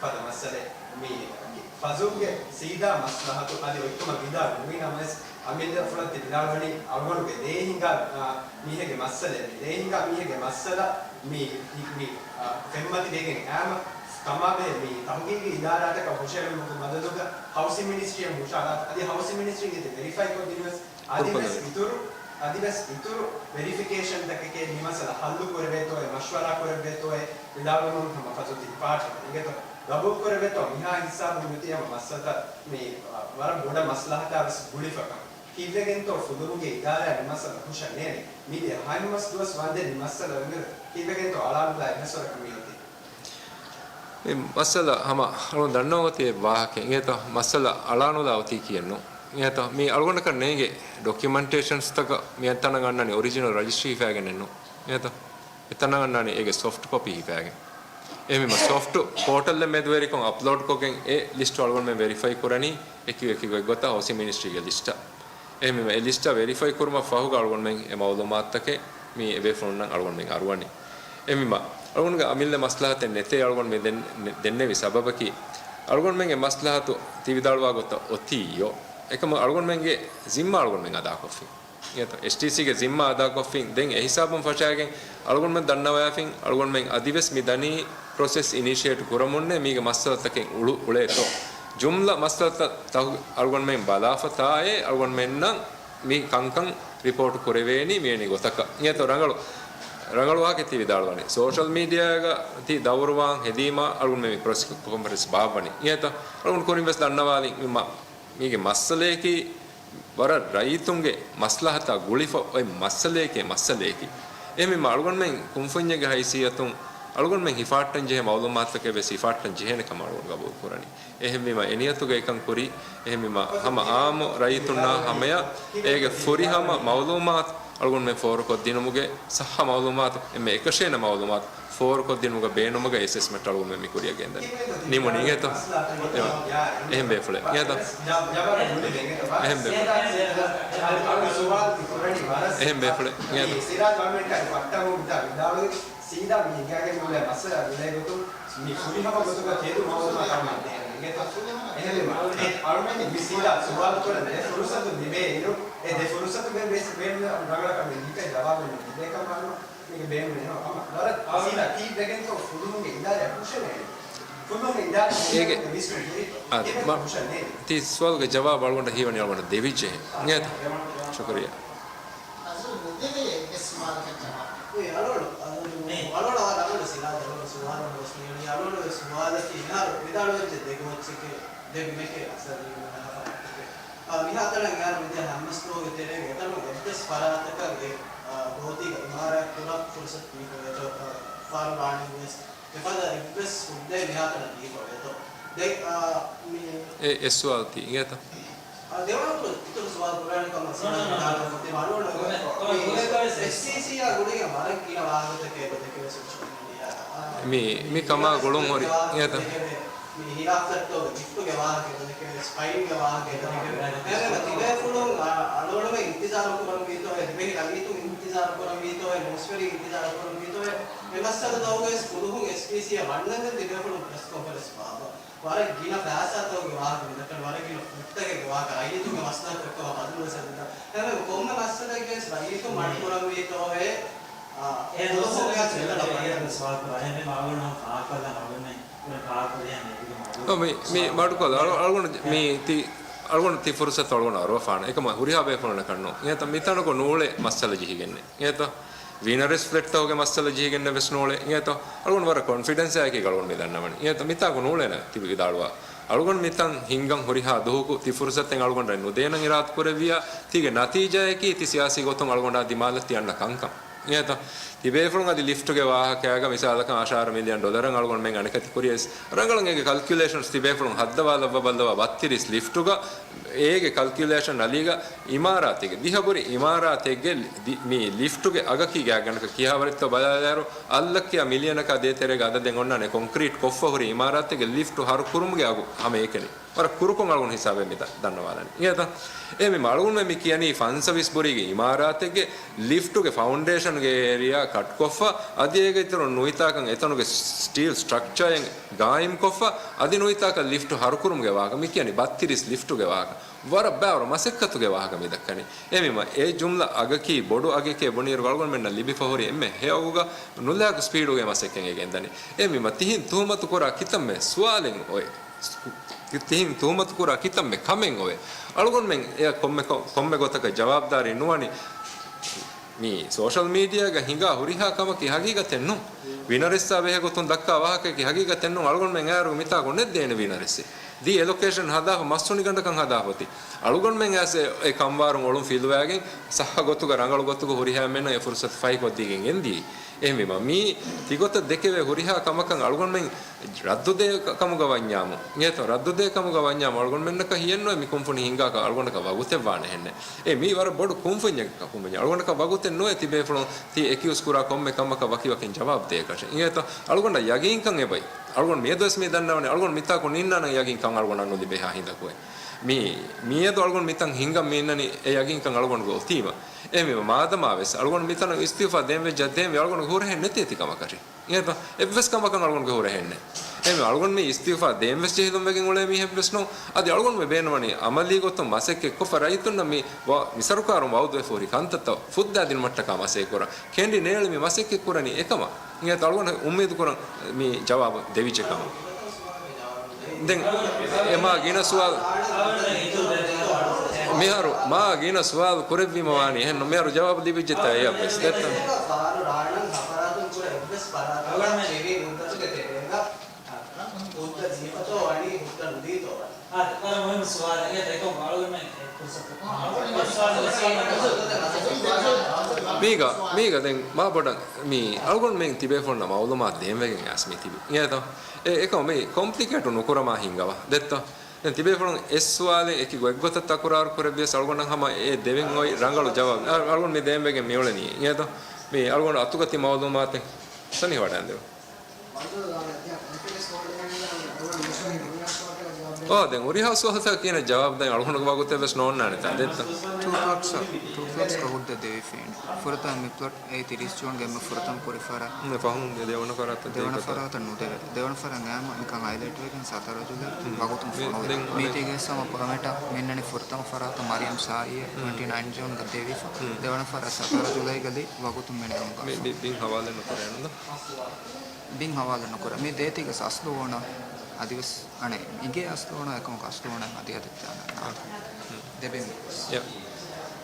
ފަދަ މައްސަލައެއް. މި ފަޒުލްގެ ސީދާ މަސްލަހަތު އަދި އޮތްކަމަށް ވިދާޅު ނުވި ނަމަވެސް، އަމިއްލަ ފުރަތަމަ ވިދާޅުވަނީ އަޅުގަނޑުގެ ދޭހިނގާ، އާ، މީހެއްގެ މައްސަލައެއް. މި ދޭހިނގާ މީހެއްގެ މައްސަލަ މި، މި، މި، އާ، ފެންމަތިވެގެން އައިމަ ކަމާބެހޭ މި ތަހުގީގީ އިދާރާތަކަށް ހުށަހެޅުމުގެ ބަދަލުގަ ހައުސިން މިނިސްޓްރީއަށް ހުށަހަޅާ، އަދި ހައުސިން މިނިސްޓްރީން އޭތި ވެރިފައި ކޮށްދިނުވެސް، އަދިވެސް ކުރުކޮށްލެވޭ. އިތުރު، އަދިވެސް އިތުރު ވެރިފިކޭޝަންތަކެކޭ މި މައްސަލަ ހައްލު ކުރެވޭތޯއޭ، މަޝްވަރާ ކުރެވޭތޯއޭ، ވިދާޅުވުމުން ހަމަ ފަޒުލް ތި ޑިޕާޓްމަންޓް އިނގޭތޯ ގަބޫލު ކުރެވޭތޯ މިހާ ހިސާބުން މިއޮތީ ހަމަ މައްސަލަތައް މި، އަ، ވަރަށް ބޮޑަށް މަސްލަހަތާ ވެސް ގުޅިފަކަން. ކީއްވެގެންތޯ ފުލުހުންގެ އިދާރާއަށް މި މައްސަލަ ހުށަށް ނޭނެ؟ މިދިޔަ ހަތް މަސް ދުވަސް ވަންދެން މި މައްސަލަ އިނގޭ. ކީއްވެގެންތޯ އަޅާނުލާ އެއްވެސް ވަރަކަށް މިއޮތީ؟ މި މައްސަލަ ހަމަ އަޅުން ދަންނަވަން އޮތީ އެއް ވާހަކައެއް އިނގޭތޯ؟ މައްސަލަ އަޅާނުލާ އޮތީ ކިއެއްނު އިނގޭތޯ؟ މި އަޅުގަނޑަކަށް ނޭނގެ ޑޮކިއުމަންޓޭޝަންސްތަކަށް މި ތަނަށް އަންނަނީ އޮރިޖިނަލް ރަޖިސްޓްރީ ހިފައިގެންނެއްނު އިނގޭތޯ؟ އެތަނަށް އަންނާނީ އޭގެ ސޮފްޓް ކޮޕީ ހިފައިގެން. އެހެންވީމަ ސޮފްޓް ޕޯޓަލްއެއް މެދުވެރިކޮށް އަޕްލޯޑްކޮށްގެން އެ ލިސްޓު އަޅުގަނޑުމެން ވެރިފައި ކުރަނީ އެކި އެކި ގޮތްގޮތަށް ހައުސިން މިނިސްޓްރީގެ ލިސްޓަށް. އެހެންވީމަ އެ ލިސްޓަށް ވެރިފައި ކުރުމަށް ފަހުގަ އަޅުގަނޑުމެން އެ މައުލޫމާތުތަކެއް މި އެބޭފުޅުންނަށް އަޅުގަނޑުމެން އަރުވަނީ. އެހެންވީމަ އަޅުގަނޑުގެ އަމިއްލަ މަސްލަހަތެއް ނެތޭ އަޅުގަނޑު މި ދެން-، ދެންނެވި ސަބަބަކީ، އަޅުގަނޑުމެންގެ މަސްލަހަތު ތި ވިދާޅުވާ ގޮތަށް އޮތީ އޮ. އެކަމަކު އަޅުގަނޑުމެންގެ ޒިންމާ އަޅުގަނޑުމެން އަދާކޮށްފިން. އެތަ އެޗްޓީސީގެ ޒިންމާ އަދާކޮށްފިން. ދެން އެހިސާބުން ފަށާގެން އަޅުގަނޑުމެން ދަންނަވައިފިން، އަޅުގަނޑުމެން އަދިވެސް މި ދަނީ ޕްރޮސެސް އިނީޝިއޭޓް ކުރަމުންނޭ މީގެ މައްސަލަތަކެއް އުޅު-، އުޅޭތޯ. ޖުމްލަ މައްސަލަތައް ތަހު-، އަޅުގަނޑުމެން ބަލާފަ ތާއޭ އަޅުގަނޑުމެންނަށް މި ކަންކަން ރިޕޯޓް ކުރެވޭނީ މިވެނި ގޮތަކަށް. އިނގޭތޯ ރަނގަޅު، ރަނގަޅު ވާހަކަ ތި ވިދާޅުވަނީ. ސޯޝަލް މީޑިއާގަ ތި ދައުރުވާން ހެދީމާ އަޅުގަނޑުމެން މި ޕްރެސް ކޮންފަރެންސް ބާއްވަނީ. އިނގޭތޯ އަޅުގަނޑު ކުރިން ވެސް ދަންނަވާލިން މި މަ-، މީގެ މައްސަލަޔަކީ ވަރަށް ރައްޔިތުންގެ މަސްލަހަތާ ގުޅިފަ އޮތް މައްސަލައެކޭ މައްސަލައެކޭ. އެހެންވީމަ އަޅުގަނޑުމެން ކުންފުންޏެއްގެ ހައިސިއްޔަތުން އަޅުގަނޑުމެން ހިފާއްޓަން ޖެހޭ މައުލޫމާތުތަކެއް ވެސް ހިފާއްޓަން ޖެހޭނެ ކަމަށް އަޅުގަނޑު ގަބޫލު ކުރަނީ. އެހެންވީމަ އެ ނިޔަތުގަ އެކަން ކުރީ. އެހެންވީމަ ހަމަ އާއްމު ރައްޔިތުންނާ ހަމަޔަށް އޭގެ ފުރިހަމަ މައުލޫމާތު އަޅުގަނޑުމެން ފޯރުކޮށްދިނުމުގެ ސައްހަ މައުލޫމާތު އެންމެ އެކަށޭނެ މައުލޫމާތު ފޯރުކޮށްދިނުމުގަ ބޭނުމުގަ އެސެސްމަންޓް އަޅުގަނޑުމެން މި ކުރިއަށް ގެންދަނީ. ނިމުނީ އިނގޭތޯ؟ އެ-، އެހެން ބޭފުޅެއް އިނގޭތޯ؟ އެހެން ބޭފުޅެއް. އެހެން ބޭފުޅެއް އިނގޭތޯ؟ ސީދާ މީ ހިނގާގެން އުޅޭ މައްސަލަ ގުޅޭ ގޮތުން މި ފުރިހަމަ ގޮތުގަ ތެދު މައުލޫމާތު އަޅުގަނޑު ދޭނެ އިނގޭތޯ؟ އެހެންވީމަ އަޅުގަނޑު މި ސީދާ ސުވާލު ކުރަން ދެ ފުރުސަތު ލިބޭ އިރު، އެ ދެ ފުރުސަތުގެ ވެސް ބޭނުން ރަނގަޅަކަށް މި ލިބޭ ކަމަށް މީގެ ބޭނުމެއް ނޫން. ހަމަ ވަރަށް ސީދާ ތީ ވެގެންތޯ ފުލުހުންގެ އިދާރާ ހުށަނޭ. ފުލުހުންގެ އިދާރާ އޭގެ ހުށަނޭ. ތި ސުވާލުގެ ޖަވާބު އަޅުގަނޑަށް ހީވަނީ އަޅުގަނޑަށް ދެވިއްޖެ. އިނގޭތަ؟ ޝުކުރިއްޔާ. އަޒު ނުދެވޭ އެއްވެސް ސުވާލަކަށް ޖަވާބު. އޭ، އަޅުގަނޑު، އަޅުގަނޑު، އަޅުގަނޑު ސިލާ ދެވަނަ ސުވާލު ގޮސް މިއުޅީ. އަޅުގަނޑު ސުވާލަކީ މިހާރު ވިދާޅުވެއްޖެ ދެ ގޯއްޗެކޭ، ދެ ބިމެކޭ އަސަރީ ވަނަ ހަފަރާތެކޭ. އާ، މިހާތަނަށް އަންނަ މިދިޔަ ހަމަސްދުވަހުގެ ތެރޭގަ އެތަނުން އެއްވެސް ފަރާތަކަށް އެ، އާ، ގޯތީގަ އިމާރާތް ކުރަން ފުރުސަތު ދީފަވޭތޯ، އާ، ފާރު ވާނީ ވެސް އެފަދަ އެއްވެސް ހުއްދައެއް މިހާތަނަށް ދީފަވޭތޯ. ދެން، އާ، މި އެ، އެއް ސުވާލު ތީ އިނގޭތަ؟ އާ، ދެވަނަ އިތުރު ސުވާލު ކުރާނެ ކަމަށް ސިނާ ދާލަ ފޮތެ މަޑުވަނަ އެސްސީސީއާ ގުޅިގެން ވަރަށް ގިނަ ވާހަކަތަކެއް އެބަ ދެކެވޭ ސޯޝަލް މީޑިއާ. މި، މި ކަމާ ގުޅުން ހުރި އިނގޭތަ؟ މި ހިލާފްތައްތޯ ގިފްޓުގެ ވާހަކަ އެބަ ދެކެވޭ، ފައިންގެ ވާހަކަ އެބަ ދެކެވޭ. އެހެންވެ ތިބޭފުޅުން އަ-، އަޅުގަނޑުމެން އިންތިޒާރު ކުރަންވީތޯ ހޭ، ދިވެހި ރައްޔިތުން އިންތިޒާރު ކުރަންވީތޯ ހޭ، ނޫސްވެރިން އިންތިޒާރު ކުރަންވީތޯ ހޭ، މި މައްސަލަތަކުގައި ވެސް ފުލުހުން އެސްޕީސީއަށް ވަންނަން ދެން ތިބޭފުޅުން ޕްރެސް ކޮންފަރެންސް ބާއްވާ. ވަރަށް ގިނަ ފައިސާތަކުގެ ވާހަކަ މިދައްކަނީ، ވަރަށް ގިނަ ފޮތްތަކެއްގެ ވާހަކަ، ރައްޔިތުންގެ މަސްލަހަތު ދައްކަވާ ބަދަލުވެސް އެދިދާ. އެހެންވެ ކޮންމެ މައްސަލައެއްގައި ވެސް ރައްޔިތުން މަޑުކުރަންވީތޯ ހޭ، އާ، އެ ފުލުހުން ވެސް މިދަނީ މި ސުވާލު ކުރާ. އެހެންވީމަ އަޅުގަނޑު ހަމަ ފާހަގަކޮށްލަން އަޅުގަނޑުމެން އާ، މި، މި މަޑުކޮށްލަ، އަޅު-، އަޅުގަނޑު މި ތި-، އަޅުގަނޑު ތި ފުރުސަތު އަޅުގަނޑު އަރުވަފާނެ. އެކަމަ ހުރިހާ ބޭފުޅުންނަކަށް ނޫން. އިނގޭތަ މިތަނަކު ނޫޅޭ މައްސަލަ ޖެހިގެންނެއް. އިނގޭތަ ވީނަރެސް ފްލެޓްތަކުގެ މައްސަލަ ޖެހިގެންނެއް ވެސް ނޫޅޭ. އިނގޭތަ އަޅުގަނޑު ވަރަށް ކޮންފިޑެންސާއެކީ އަޅުގަނޑު މި ދަންނަވަނީ. އިނގޭތަ މިތާކު ނޫޅޭނެ ތި ވިދާޅުވާ. އަޅުގަނޑު މިތަން ހިންގަން ހުރިހާ ދުވަހަކު ތި ފުރުސަތެއް އަޅުގަނޑަށް ނުދޭނަން އިރާދަ ކުރެއްވިޔާ، ތީގެ ނަތީޖާއަކީ ތި ސިޔާސީ ގޮތުން އަޅުގަނޑާ ދިމާލަށް ތި އަންނަ ކަންކަން. އިނގޭތަ؟ ތިބޭފުޅުން އަދި ލިފްޓުގެ ވާހަކައިގަ މިސާލަކަށް އަށާރަ މިލިއަން ޑޮލަރަށް އަޅުގަނޑުމެން އަނެކަތި ކުރިޔަސް ރަނގަޅަށް އޭގެ ކަލްކިއުލޭޝަންސް ތިބޭފުޅުން ހައްދަވާލައްވަ ބައްލަވާ ބައްތިރީސް ލިފްޓުގަ އޭގެ ކަލްކިއުލޭޝަން އަލީގަ އިމާރާތެއްގެ ދިހަ ބުރި އިމާރާތެއްގެ ލި-، މި ލިފްޓުގެ އަގަކީ ގާތްގަނޑަކަށް ކިހާވަރެއްތޯ ބަލާލާއިރު އަށްލައްކަޔާ މިލިއަނަކާ ދޭތެރޭގަ އަދަދެއް އޮންނާނެ ކޮންކްރީޓް ކޮށްފަ ހުރި އިމާރާތެއްގެ ލިފްޓު ހަރު ކުރުމުގެ އަގު ހަމަ އެކަނި. ވަރަށް ކުރުކޮށް އަޅުގަނޑު ހިސާބެއް މި ދަ-، ދަންނަވާލަނީ. އިނގޭތަ؟ އެހެންވީމަ އަޅުގަނޑުމެން މި ކިޔަނީ ފަންސަވީސް ބުރީގެ އިމާރާތެއްގެ ލިފްޓުގެ ފައުންޑޭޝަންގެ އޭރިއާ ކަޓްކޮށްފަ، އަދި އޭގެ އިތުރުން ނުވިތާކަށް އެތަނުގެ ސްޓީލް ސްޓްރަކްޗާއެއް ގާއިމްކޮށްފަ، އަދި ނުވިތާކަށް ލިފްޓު ހަރުކުރުމުގެ ވާހަކަ. މި ކިޔަނީ ބައްތިރީސް ލިފްޓުގެ ވާހަކަ. ވަރަށް ބައިވަރު މަސައްކަތުގެ ވާހަކަ މި ދައްކަނީ. އެހެންވީމަ އެ ޖުމްލަ އަގަކީ ބޮޑު އަގެކޭ ބުނިއިރު އަޅުގަނޑުމެންނަށް ލިބިފަ ހުރި އެންމެ ހެޔޮ އަގުގަ ނުލާގު ސްޕީޑުގައި މަސައްކަތް އެ ގެންދަނީ. އެހެންވީމަ ތިހިން ތުހުމަތު ކުރާ ކިތަންމެ ސުވާލެއް އޮތް. ތިހިން ތުހުމަތު ކުރާ ކިތަންމެ ކަމެއް އޮވޭ. އަޅުގަނޑުމެން އެއަށް ކޮންމެ ކޮ-، ކޮންމެ ގޮތަކަށް ޖަވާބުދާރީ ނުވަނީ. މި ސޯޝަލް މީޑިއާގަ ހިނގާ ހުރިހާ ކަމަކީ ހަގީގަތެއް ނޫން. ވިނަރެއްސާ ބެހޭ ގޮތުން ދައްކާ ވާހަކައަކީ ހަގީގަތެއް ނޫން. އަޅުގަނޑުމެން އައިއިރު މިތާކު ނެތް ދޭނެ ވިނަރެއްސެއް. ދީ އެލޮކޭޝަން ހަދާފަ މަސްތުނިގަނޑަކަށް ހަދާފަ ތި. އަޅުގަނޑުމެން އައިސް އެ، އެ ކަންވާރުން އޮޅުން ފިލުވާގެން ސައްހަ ގޮތުގަ ރަނގަޅު ގޮތުގަ ހުރިހާ މެންނަށް އެ ފުރުސަތު ފަހިކޮށްދީގެން ގެންދިޔައީ. އެހެންވީމަ މީ ތިގޮތަށް ދެކެވޭ ހުރިހާ ކަމަކަށް އަޅުގަނޑުމެން ރައްދުދޭ ކަ-، ކަމުގަ ވަންޏާމު. އިނގޭތޯ؟ ރައްދުދޭ ކަމުގަ ވަންޏާމު އަޅުގަނޑުމެންނަކަށް ހިޔެއްނުވޭ މި ކުންފުނި ހިންގާކަށް އަޅުގަނޑަކަށް ވަގުތެއް ވާނެހެންނެއް. އެ މީ ވަރަށް ބޮޑު ކުންފުންޏެއް ކަ-، ކުންފުންޏެއް. އަޅުގަނޑަކަށް ވަގުތެއް ނުވޭ ތިބޭފުޅުން ތި އެކިއުސް ކުރާ ކޮންމެ ކަމަކަށް ވަކިވަކިން ޖަވާބު ދޭކަށެއް. އިނގޭތޯ؟ އަޅުގަނޑަށް ޔަގީންކަން އެބައި. އަޅުގަނޑު މިއަދުވެސް މި ދަންނަވަނީ، އަޅުގަނޑު މިތާކު ނިންނާނަން ޔަގީންކަން އަޅުގަނޑަށް ނުލިބޭހާ ހިނދަކު އެ. މީ، މިއަދު އަޅުގަނޑު މިތަން ހިންގަން މި އިންނަނީ އެ ޔަގީންކަން އަޅުގަނޑުގެ އޮތީމަ. އެހެންވީމަ މާދަމާވެސް އަޅުގަނޑު މިތަނަށް އިސްތިއުފާ ދޭން ވެއްޖެ ދޭންވީ އަޅުގަނޑު ހުރެހެއް ނެތޭ ތި ކަމަކަށެއް. އިނގޭތޯ؟ އެއްވެސް ކަމަކަށް އަޅުގަނޑުގެ ހުރެހެއް ނެތް. އެހެންވީމަ އަޅުގަނޑު މި އިސްތިއުފާ ދޭން ވެސް ޖެހިލުން ވެގެން އުޅޭ މީހެއްވެސް ނޫން. އަދި އަޅުގަނޑުމެ ބޭނުންވަނީ އަމަލީ ގޮތުން މަސައްކަތް ކޮށްފަ ރައްޔިތުންނަށް މި ވާ-، މި ސަރުކާރުން ވައުދުވެފަ ހުރި ކަންތައްތައް ފުއްދާދިނުމަށްޓަކާ މަސައްކަތް ކުރަން. ކެނޑި ނޭޅި މި މަސައްކަތް ކުރަނީ އެކަމަށް. އިނގޭތޯ؟ އަޅުގަނޑު އުއްމީދު ކުރަން މި ޖަވާބު ދެވިއްޖެ ކަމަށް. ދެން އެ މާ ގިނަ ސުވާލު، މިހާރު މާ ގިނަ ސުވާލު ކުރެއްވީމަ ވާނީ އެހެން ނޫން. މިހާރު ޖަވާބު ލިބިއްޖެތާ އެއަށްވެސް ދެއްތަ؟ މީގަ، މީގަ ދެން މާ ބޮޑަށް މި އަޅުގަނޑުމެން ތިބޭފުޅުންނަށް މައުލޫމާތު ދޭންވެގެން އައިސް މި ތިބި. އިނގޭތޯ؟ އެ، އެކަމަށް މި ކޮމްޕްލިކޭޓު ނުކުރަމާ ހިންގަވާ. ދެއްތޯ؟ ދެން ތިބޭފުޅުން އެއް ސުވާލެއް އެކި ގޮތްގޮތަށް ތަކުރާރު ކުރެއްވިޔަސް އަޅުގަނޑަށް ހަމަ އެ ދެވެން އޮތް ރަނގަޅު ޖަވާބު. އަ-، އަޅުގަނޑު މި ދޭންވެގެން މިއުޅެނީ. އިނގޭތޯ؟ މި އަޅުގަނޑު އަތުގަ ތި މައުލޫމާތެއް ސަނިހަވަޑައިންދެވުން. އޯ، ދެން ހުރިހާ ސުވާލުތަކަށް ކިހިނެއް ޖަވާބު ދޭން އަޅުގަނޑުގެ ވަގުތެއް ވެސް ނޯންނާނެތާ ދެއްތަ؟ ޓޫ ޕްލޮޓްސް، ޓޫ ޕްލޮޓްސް ހުއްދަ ދެވިފައިނު. ފުރަތަމަ މި ޕްލޮޓް އެއީ ތިރީސް ޖޫންގެ އެންމެ ފުރަތަމަ ކުރި ފަރާތް. މި ފަހުން ދެވަނަ ފަރާތަށް ދެވަނަ ދޭކަށް. ފަރާތަށް ނުދެވޭ. ދެވަނަ ފަރާތް އައިމަ މިކަން ހައިލައިޓް ވެގެން ސަތާރަ ޖުލައި ހުން. ވަގުތުން މި-، ފޮނުވޭ. ދެން މީތީގެ ހަމަ ޕާމެޓަށް މިންނަނީ ފުރަތަމަ ފަރާތަށް މަރިޔަމް ސާއީއަށް ހުން. ޓްވެންޓީ ނައިން ޖޫންގަ ދެވިފަ. ހުން. ދެވަނަ ފަރާތް ސަތާރަ ޖުލައިގަ ދީ ވަގުތުން މިނެރުމުގަ. މި ބި-، ބިން ހަވާލެއް ނުކުރޭނުން. ބިން ހަވާލެއް ނުކުރޭ. މި ދޭތީގެ އަސްލު އޯނަ އަދިވެސް އަނެއް އިނގޭ އަސްލު އޯނަ އެކަމަކު އަސްލު އޯނަ އަދި އަދި ދެ ބިން. ޔާ.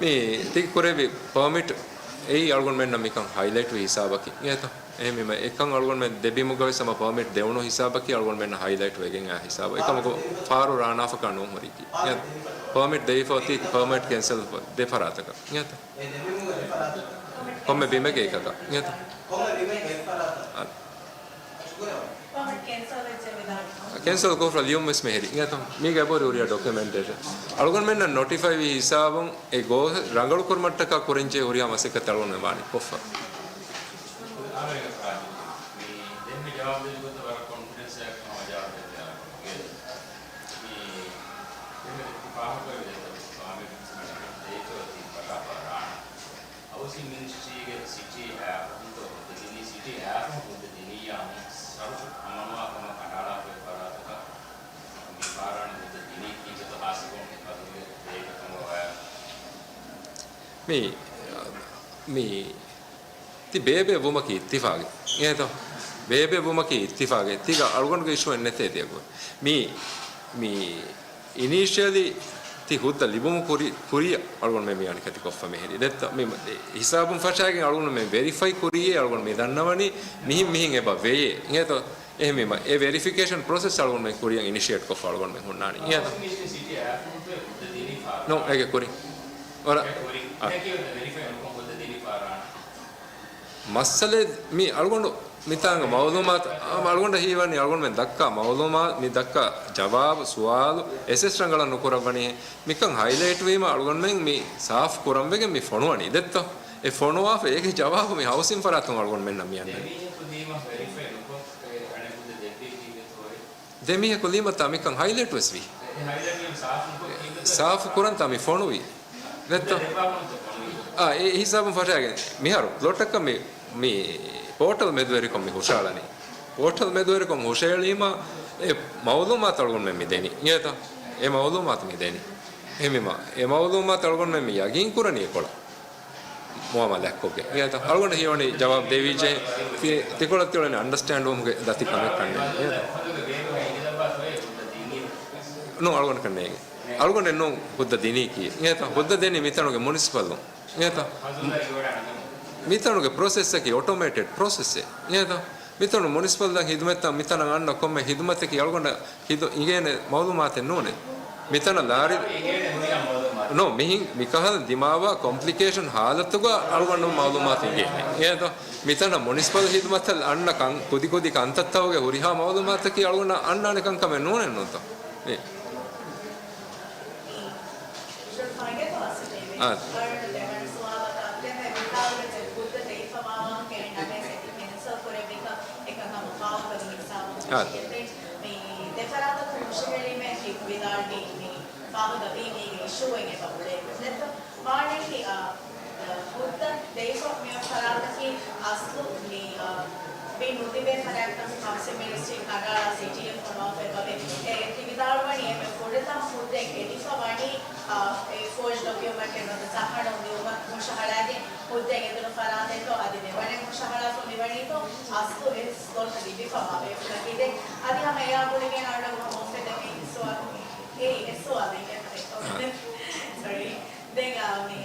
މި ތި ކުރެއްވި ޕާމެޓް އެއީ އަޅުގަނޑުމެންނަށް މިކަން ހައިލައިޓް ވި ހިސާބަކީ. އިނގޭތަ؟ އެހެންވީމަ އެކަން އަޅުގަނޑުމެން ދެ ބިމުގަވެސް ހަމަ ޕާމެޓް ދެވުނު ހިސާބަކީ އަޅުގަނޑުމެންނަށް ހައިލައިޓް ވެގެން އާ ހިސާބަށް. އެކަމަކު ފާރު ރާނާފަކާ ނޫން ހުރީކީ. އިނގޭތަ؟ ޕާމެޓް ދެވިފަ އޮތީ ޕާމެޓް ކެންސަލް ދެ ފަރާތަކަށް. އިނގޭތަ؟ ކޮންމެ ބިމެއްގެ އެކަކަށް. އިނގޭތަ؟ ކެންސަލް ކޮށްފަ ލިޔުން ވެސް މެހެރި. އިނގޭތަ؟ މީގެ އެބަހުރި ހުރިހާ ޑޮކިއުމެންޓޭޝަން. އަޅުގަނޑުމެންނަށް ނޮޓިފައި ވި ހިސާބުން އެ ގޯސް ރަނގަޅު ކުރުމަށްޓަކާ ކުރަންޖެހޭ ހުރިހާ މަސައްކަތެއް އަޅުގަނޑުމެން ވާނީ ކޮށްފަ. މި ދެންމެ ޖަވާބު ދެއްވި ގޮތަށް ވަރަށް ކޮންފިޑެންސް އެއް ހަމަ ޖަވާބު ދެއްވި އަޅުގަނޑުގެ. މި ދެންމެ ދެއްކި ފާހަގަކޮށް ދެއްކި ފާމެ ދެއްކި ދެއްކި ދެއްކި ހައުސިން މިނިސްޓްރީގެ ސިޓީ އާފް ހުއްދަ ހުއްދަ ދިނީ، ސިޓީ އާފް ހުއްދަ ދިނިއްޔާ ހުން ސަރުފު އަމަނުވާ ކަމަށް ކަނޑައަޅާފައި ފަރާތަކަށް މި ފާރާނަ ހުއްދަ ދިނީ ކީއްވެތޯ ހާއްސަކޮށް މި ފަދަ ދޭކަ ކަމަށް ވާ. މި، މި ތި ބޭބެ ވުމަކީ އިއްތިފާގެ. އިނގޭތޯ؟ ބޭބެ ވުމަކީ އިއްތިފާގެ. ތިގަ އަޅުގަނޑުގެ އިޝޫއެއް ނެތޭ ދިޔަގޮތް. މި، މި އިނީޝިއަލީ ތި ހުއްދަ ލިބުމު ކުރި، ކުރިއަށް އަޅުގަނޑުމެން މި އަނިކަތި ކޮށްފަ މެހެރި. ދެއްތަ؟ މި ހިސާބުން ފަށާގެން އަޅުގަނޑުމެން ވެރިފައި ކުރިޔޭ އަޅުގަނޑު މި ދަންނަވަނީ މިހިން މިހިން އެބަ ވެޔޭ. އިނގޭތޯ؟ އެހެންވީމަ އެ ވެރިފިކޭޝަން ޕްރޮސެސް އަޅުގަނޑުމެން ކުރިއަށް އިނިޝިއޭޓް ކޮށްފަ އަޅުގަނޑުމެން ހުންނާނީ. އިނގޭތޯ؟ ނޫން، އޭގެ ކުރިން. ވަރަށް. އަ. މައްސަލައެއް މި އަޅުގަނޑު މިތާނގަ މައުލޫމާތު، އަ، އަޅުގަނޑަށް ހީވަނީ އަޅުގަނޑުމެން ދައްކާ މައުލޫމާ-، މި ދައްކާ ޖަވާބު، ސުވާލު އެސެސް ރަނގަޅަށް ނުކުރައްވަނީ. މިކަން ހައިލައިޓް ވީމަ އަޅުގަނޑުމެން މި ސާފު ކުރަން ވެގެން މި ފޮނުވަނީ. ދެއްތޯ؟ އެ ފޮނުވާފަ އޭގެ ޖަވާބު މި ހައުސިން ފަރާތުން އަޅުގަނޑުމެންނަށް މި އަންނަނީ. ދެމީހަކު ލީމަ ވެރިފައި ނުކޮށް، އެ، އަނެއް ހުއްދަ ދެއްވީ ކީއްވެތޯއޭ؟ ދެމީހަކު ލީމަތާ މިކަން ހައިލައިޓް ވެސް ވީ. އެ، ހައިލައިޓް ވީމަ ސާފު ކޮށް ކީއްވެތޯ؟ ސާފު ކުރަންތާ މި ފޮނުވީ. ދެއްތޯ؟ އާ، އެ ހިސާބުން ފަށާގެން މިހާރު ޕްލޮޓަކަށް މި، މި ޕޯޓަލް މެދުވެރިކޮށް މި ހުށައަޅަނީ. ޕޯޓަލް މެދުވެރިކޮށް ހުށައެޅީމަ އެ މައުލޫމާތު އަޅުގަނޑުމެން މި ދެނީ. އިނގޭތަ؟ އެ މައުލޫމާތު މި ދެނީ. އެހެންވީމަ އެ މައުލޫމާތު އަޅުގަނޑުމެން މި ޔަގީން ކުރަނީ އެކޮޅަށް. މުއާމަލާތްކޮށްގެން. އިނގޭތަ؟ އަޅުގަނޑަށް ހީވަނީ ޖަވާބު ދެވިއްޖެ. ތި-، ތިކޮޅަށް ތިއުޅެނީ އަންޑަސްޓޭންޑްވުމުގެ ދަތި ކަމެއް ކަންނޭނގެ. ނޫން، އަޅުގަނޑަކަށް ނޭނގެ. އަޅުގަނޑެއް ނޫން ހުއްދަ ދިނީކީ. އިނގޭތަ؟ ހުއްދަ ދެނީ މިތަނުގެ މުނިސިޕަލުން. އިނގޭތަ؟ މިތަނުގެ ޕްރޮސެސްއަކީ އޮޓޯމޭޓެޑް ޕްރޮސެސެއް. އިނގޭތަ؟ މިތަނު މުނިސިޕަލް ދަށް ހިދުމަތްތައް މިތަނަށް އަންނަ ކޮންމެ ހިދުމަތަކީ އަޅުގަނޑަށް ހިދު އިނގޭނެ މައުލޫމާތެއް ނޫނޭ. މިތަނަށް ލާރި، ނޯ، މިހިން މިކަހަލަ ދިމާވާ ކޮމްޕްލިކޭޝަން ހާލަތުގަ އަޅުގަނޑު މައުލޫމާތު އިނގޭނެ. އެހެންތޯ؟ މިތަނަށް މުނިސިޕަލް ހިދުމަތްތައް އަންނަ ކަން، ކުދި ކުދި ކަންތައްތަކުގެ ހުރިހާ މައުލޫމާތަކީ އަޅުގަނޑަށް އަންނާނެ ކަންކަމެއް ނޫނެއްނުތޯ؟ އެ. އާ. އާ. މި ދެފަރާތަކުން ހުށަހެޅީމޭ ކި ވިދާޅުވީ މީގެ އިޝޫއެއް އެބަ އުޅޭ ދެއްތޯ؟ ވާނީކީ، އާ، ހުއްދަ ދެއްތޯ މި ފަރާތަކީ އަސްލު މި، އާ، މި ނުތިބޭ ފަރާތްތައް ހައުސިން މިނިސްޓްރީ ކަނޑައަޅާ ސިޓީއެއް ފޮނުވާފައި އެބަވޭ. އެ، ތި ވިދާޅުވަނީ އެންމެ ފުރަތަމަ ހުއްދައެއް ގެނެފަ ވަނީ، އާ، އެ ފޯޖް ޑޮކިއުމަންޓެއް ނުވަތަ ތަހަނަ ލިޔުމަށް ހުށަހަޅާގެން ހުއްދައެއް ގެންދިޔުނު ފަރާތެއްތޯ އަދި ދެވަނައެއް ހުށަހަޅާފަ މިވަނީތޯ އަސްލު އެ ސްލޮޓް ލިބިފަ ވާ ބޭފުޅަކީ. ދެން އަދި ހަމަ އެއާ ގުޅިގެން އަޅުގަނޑު ހަމަ އުފެދޭ މި ސުވާލު. އެއީ އެއް ސުވާލެއް އިނގޭތަ؟ ސޮރީ. ދެން އާ، މި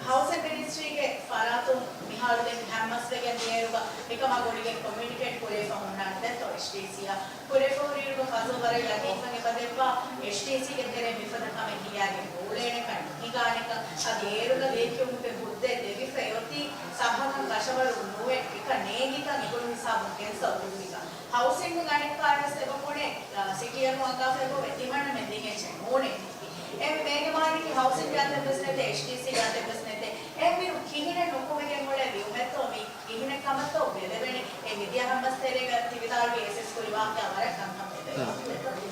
ހައުސިން މިނިސްޓްރީގެ ފަރާތުން މިހާރު ދެން ހަމަސްވެގެން ދިޔައިރުގަ މިކަމާ ގުޅިގެން ކޮމިއުނިކޭޓް ކުރެވިފަ ހުންނާނެ ދެއްތޯ އެޗްޑީސީއާ. ކުރެވިފަ ހުރިއިރުގަ ފަޒުލް ވަރަށް ޔަގީންކަން އެބަދެއްވާ އެޗްޑީސީގެ ތެރެއިން މިފަދަ ކަމެއް ހިޔާގެން ނޫޅޭނެކަން ނުހިނގާނެކަން. އަދި އޭރުގަ ލިޔެކިޔުމުގެ ހުއްދައެއް ދެވިފަ އޮތީ ސައްހަކަން ކަށަވަރު ނުވެ އެކަން ނޭނގިކަން އެކުރު ހިސާބުން ކެންސަލް ކުރުވިކަން. ހައުސިންގުން އަނެއްކާވެސް އެބަ ބުނޭ، އާ، ސިޓީއަށް އަންގާފައި އެބަ އޮތް ތިމަންނަމެން ދިން އެއްޗެއް ނޫނޭ. އެ މޭގެ މާނައަކީ ހައުސިން ގާތެއްވެސް ނެތޭ، އެޗްޑީސީ ގާތެއްވެސް ނެތޭ. އެހެންވީމަ ކިހިނެއް ނުކުމެގެން އުޅޭ ލިޔުމެއްތޯ މީ؟ ކިހިނެއް ކަމެއްތޯ ބެލެވެނީ؟ އެ މިދިޔަ ހަމަސް ތެރޭގަ ތި ވިދާޅުވި އެސްއެސް ކުރި ވާހަކަ ވަރަށް ކަންކަން އެބަ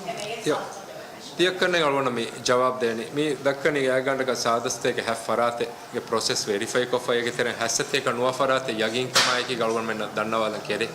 އެ މެޔަރ ތިޔަ-، ސާފް ކޮށްދެވޭ. ތިޔައްކަންނެއް އަޅުގަނޑަށް މި ޖަވާބު ދޭނީ. މި ދައްކަނީ ގާތްގަނޑަކަށް ސާދަ ސަތޭކަ ހަތް ފަރާތެއްގެ ޕްރޮސެސް ވެރިފައި ކޮށްފަ އޭގެ ތެރެއިން ހަތް ސަތޭކަ ނުވަ ފަރާތެއް ޔަގީންކަމާއެކީ އަޅުގަނޑުމެންނަށް ދަންނަވާލަން ކެރޭ.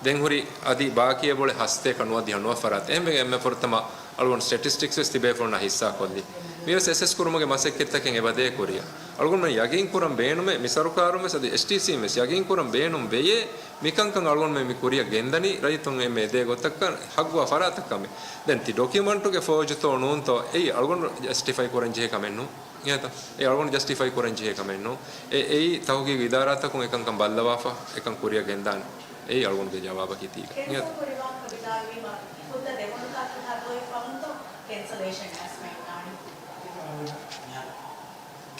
ދެން ހުރި އަދި ބާކީ އެބައުޅޭ ހަތް ސަތޭކަ ނުވަ ދިހަ ނުވަ ފަރާތެއް. އެހެންވެގެން އެންމެ ފުރަތަމަ އަޅުގަނޑު ސްޓެޓިސްޓިކްސް ވެސް ތިބޭފުޅުންނާ ހިއްސާ ކޮށްލީ. މިވެސް އެސެސް ކުރުމުގެ މަސައްކަތްތަކެއް އެބަދޭ ކުރިއަށް. އަޅުގަނޑުމެން ޔަގީން ކުރަން ބޭނުމޭ، މި ސަރުކާރުން ވެސް އަދި އެޗްޑީސީން ވެސް ޔަގީން ކުރަން ބޭނުން ވެޔޭ، މިކަންކަން އަޅުގަނޑުމެން މި ކުރިއަށް ގެންދަނީ ރައްޔިތުން އެންމެ އެދޭ ގޮތަކަށް ހައްގުވާ ފަރާތަށް ކަމެއް. ދެން ތި ޑޮކިއުމަންޓުގެ ފޯޖުތޯ ނޫންތޯ، އެއީ އަޅުގަނޑު ޖަސްޓިފައި ކުރަން ޖެހޭ ކަމެއް ނޫން. އެއީތަ؟ އެ އަޅުގަނޑު ޖަސްޓިފައި ކުރަން ޖެހޭ ކަމެއް ނޫން. އެ، އެއީ ތަހުގީގު އިދާރާތަކުން އެކަންކަން ބައްލަވާފަ، އެކަން ކުރިއަށް ގެންދާނެ. އެއީ އަޅުގަނޑުގެ ޖަވާބަކީ ތީގަ. ކެންސަލް ކުރި ވާހަކަ ވިދާޅުވީމަ، ހުއްދަ ދެވުނުތާކީ ހައްގުވެފަ ހުންތޯ ކެންސަލޭޝަން އައިސް މެންނާނެ.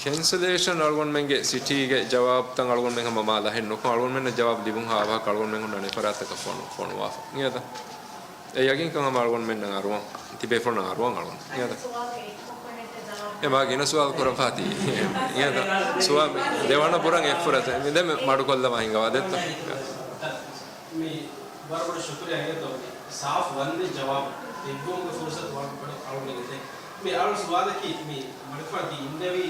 ކެންސަލޭޝަން އަޅުގަނޑުމެންގެ ސިޓީގެ ޖަވާބުތައް އަޅުގަނޑުމެން ހަމަ މާ ލަހެއް ނުކޮށް، އަޅުގަނޑުމެންނަށް ޖަވާބު ލިބުން ހާވާހަކަ އަޅުގަނޑުމެން ހުންނާނެ އެފަރާތަކަށް ފޮނު-، ފޮނުވާފަ. އިނގޭތަ؟ އެ ޔަގީންކަން ހަމަ އަޅުގަނޑުމެންނަށް އަރުވަން. ތިބޭފުޅުންނަށް އަރުވަން އަޅުގަނޑު. އިނގޭތަ؟ އެ މާ ގިނަ ސުވާލު ކުރައްވާތީ. އިނގޭތަ؟ ސުވާ-، ދެވަނަ ބުރަން އެއްފުރަތަ. މި ދެން މަޑުކޮށްލަވާ ހިނގަވާ ދެއްތޯ؟ މި ވަރަށް ބޮޑަށް ޝުކުރިއްޔާ އިނގޭތޯ މި ސާފު ވަންދެން ޖަވާބު ދެއްވުމުގެ ފުރުސަތު ވަރަށް ބޮޑަށް އަޅުގަނޑު ދެއްތޭ. މި އަޅު ސުވާލަކީ މި މަޑުކުރާ ތި އިންނެވީ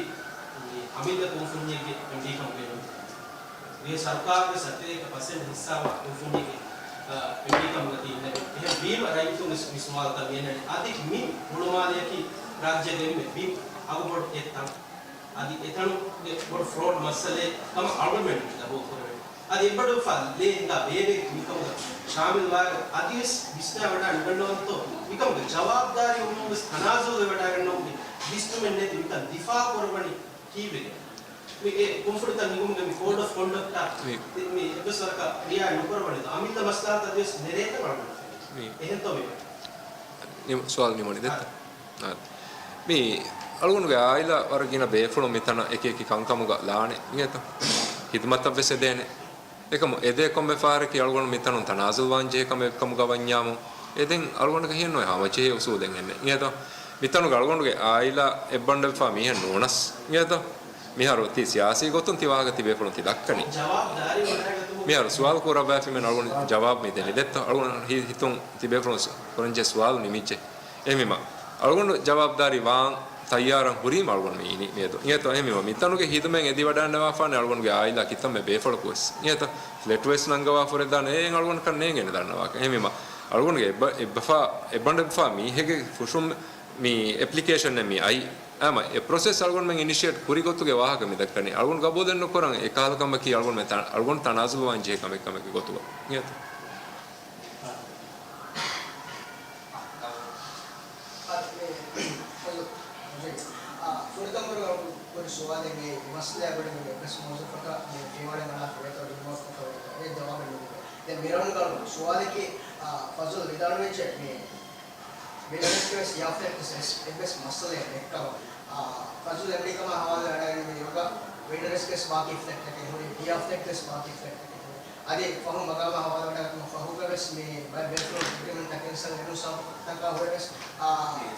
މި އަމިއްލަ ކުންފުންޏެއްގެ އެމްޑީ ކަމުގައި ނޫން. މި ސަރުކާރުގެ ސަތޭކަ ޕަސެންޓް ހިއްސާވާ ކުންފުންޏެއްގެ، އަ، އެމްޑީ ކަމުގަ ތި އިންނެވީ. އެހެން ވީމަ ރައްޔިތުންގެ މި ސުވާލުތައް މި އެންނަނީ. އަދި މި ހުޅުމާލެއަކީ ރާއްޖޭގެ އެންމެ ބިން އަގުބޮޑު އެއް ތަން. އަދި އެތަނުގެ ބޮޑު ފްރޯޑް މައްސަލައެއް ކަމަށް އަޅުގަނޑުމެން ގަބޫލު ކުރެވޭ. އަދި އެއްބަނޑުފަ ލޭ ހިނގާ ބޭބެ މިކަމުގަ ޝާމިލް ވާއިރު އަދިވެސް ވިސްނާވަޑާ ނުގަންނަވަންތޯ މިކަމުގެ ޖަވާބުދާރީ އުޅުމުން ވެސް ތަނާޒުލް ވެވަޑާގަންނަވަން މި ވިސްނުމެއް ނެތި މިކަން ދިފާއު ކުރައްވަނީ ކީއްވެގެން؟ މި އެ ކުންފުނިތައް ނިމުމުގެ މި ކޯޑް އޮފް ކޮންޑަކްޓާ މި މި އެއްވެސް ވަރަކަށް ރިއާ ނުކުރައްވަނީ އަމިއްލަ މަސްލަހަތަށް އަދިވެސް ނެރޭތަން އަޅުގަނޑު މި އެހެންތޯ މި ނިމު-، ސުވާލު ނިމުނީ ދެއްތަ؟ އާ. މި އަޅުގަނޑުގެ އާއިލާ ވަރަށް ގިނަ ބޭފުޅުން މިތަނަށް އެކި އެކި ކަންކަމުގަ ލާނެ އިނގޭތަ؟ ހިދުމަތަށް ވެސް އެދޭނެ. އެކަމު އެދޭ ކޮންމެ ފަހަރަކީ އަޅުގަނޑު މިތަނުން ތަނާޒުލް ވާން ޖެހޭ ކަމެއް ކަމުގަ ވަންޏާމު، އެ ދެން އަޅުގަނޑަކަށް ހިޔެއްނުވޭ ހަމަޖެހޭ އުސޫލެއް އެންމެ އިނގޭތަ؟ މިތަނުގަ އަޅުގަނޑުގެ އާއިލާ އެއްބަނޑެއްފާ މީހެއް ނޫނަސް އިނގޭތަ؟ މިހާރު ތި ސިޔާސީ ގޮތުން ތި ވާހަކަ ތިބޭފުޅުން ތި ދައްކަނީ. މިހާރު ސުވާލު ކުރައްވާފިމެން އަޅުގަނޑު ޖަވާބު މި ދެނީ ދެއްތަ؟ އަޅުގަނޑު ހި-، ހިތުން ތިބޭފުޅުން ސު-، ކުރަންޖެހޭ ސުވާލު ނިމިއްޖެ. އެހެންވީމަ، އަޅުގަނޑު ޖަވާބުދާރީ ވާން ތައްޔާރަށް ހުރީމަ އަޅުގަނޑު މި އިނީ މިއަދު. އިނގޭތޯ؟ އެހެންވީމަ، މިތަނުގެ ހިދުމަތް އެދިވަޑައިގަންނަވާފާނެ އަޅުގަނޑުގެ އާއިލާ ކިތަންމެ ބޭފުޅަކުވެސް. އިނގޭތޯ؟ ފްލެޓް ވެސް ނަންގަވާ ފުރެދާނެ އެއް އަޅުގަނޑަކަށް ނޭނގޭނެ ދަންނަވާކަށް. އެހެންވީމަ، އަޅުގަނޑުގެ އެއްބަ-، އެއްބަފާ، އެއްބަނޑެއްބަފާ މީހެއްގެ ފުށުން މި އެޕްލިކޭޝަންއެއް މި އައީ. އާމަ އެ ޕްރޮސެސް އަޅުގަނޑުމެން އިނިޝިއޭޓް ކުރި ގޮތުގެ ވާހަކަ މި ދައްކަނީ. އަޅުގަނޑު ގަބޫލެއް ނުކުރަން އެ ކަހަލަ ކަމަކީ އަޅުގަނޑުމެން ތަ-، އަޅުގަނޑު ތަނާޒުލް ވާން ޖެހޭ ކަމެއް ކަމެއްގެ ގޮތުގަ. އިނގޭތަ؟ އަދި މި އާ، ފުރަތަމަ ކުރި ސުވާލެއްގެ މައްސަލައާ ގުޅިގެން އެއްވެސް މުވައްޒަފަކަށް މި ފިޔަވަޅެއް އަޅާފަ ނުވޭތޯ ރިމޯޓް ކޮށްފަ ވޭތޯ؟ އެ ޖަވާބު މިރަނގަޅު ސުވާލަކީ، އާ، ފަޒުލް ވިދާޅުވެއްޖެ މި ވިނަރެސްގެ ވެސް ޔާ ފްލެޓް ވެސް އެއްވެސް މައްސަލައެއް ނެތްކަމަށް. އާ، ފަޒުލް އެމްޑީ ކަމާ ހަވާލުވެ އަޑައިގެން މި އިރުގަ ވިނަރެސްގެ ވެސް ބާކީ ފްލެޓްތަކެއް ހުރި، ޔާ ފްލެޓް ވެސް ބާކީ ފްލެޓްތަކެއް ހުރި. އަދި ފަހު މަގާމާ ހަވާލުވެ އަޑައިގަތުމަށް ފަހުގަ ވެސް މި ބައެއް ބޭފުޅުން އެގްރިމެންޓްތަކެއް ސަ އެނޫސާ ތަކާ ހުރެ ވެސް، އާ،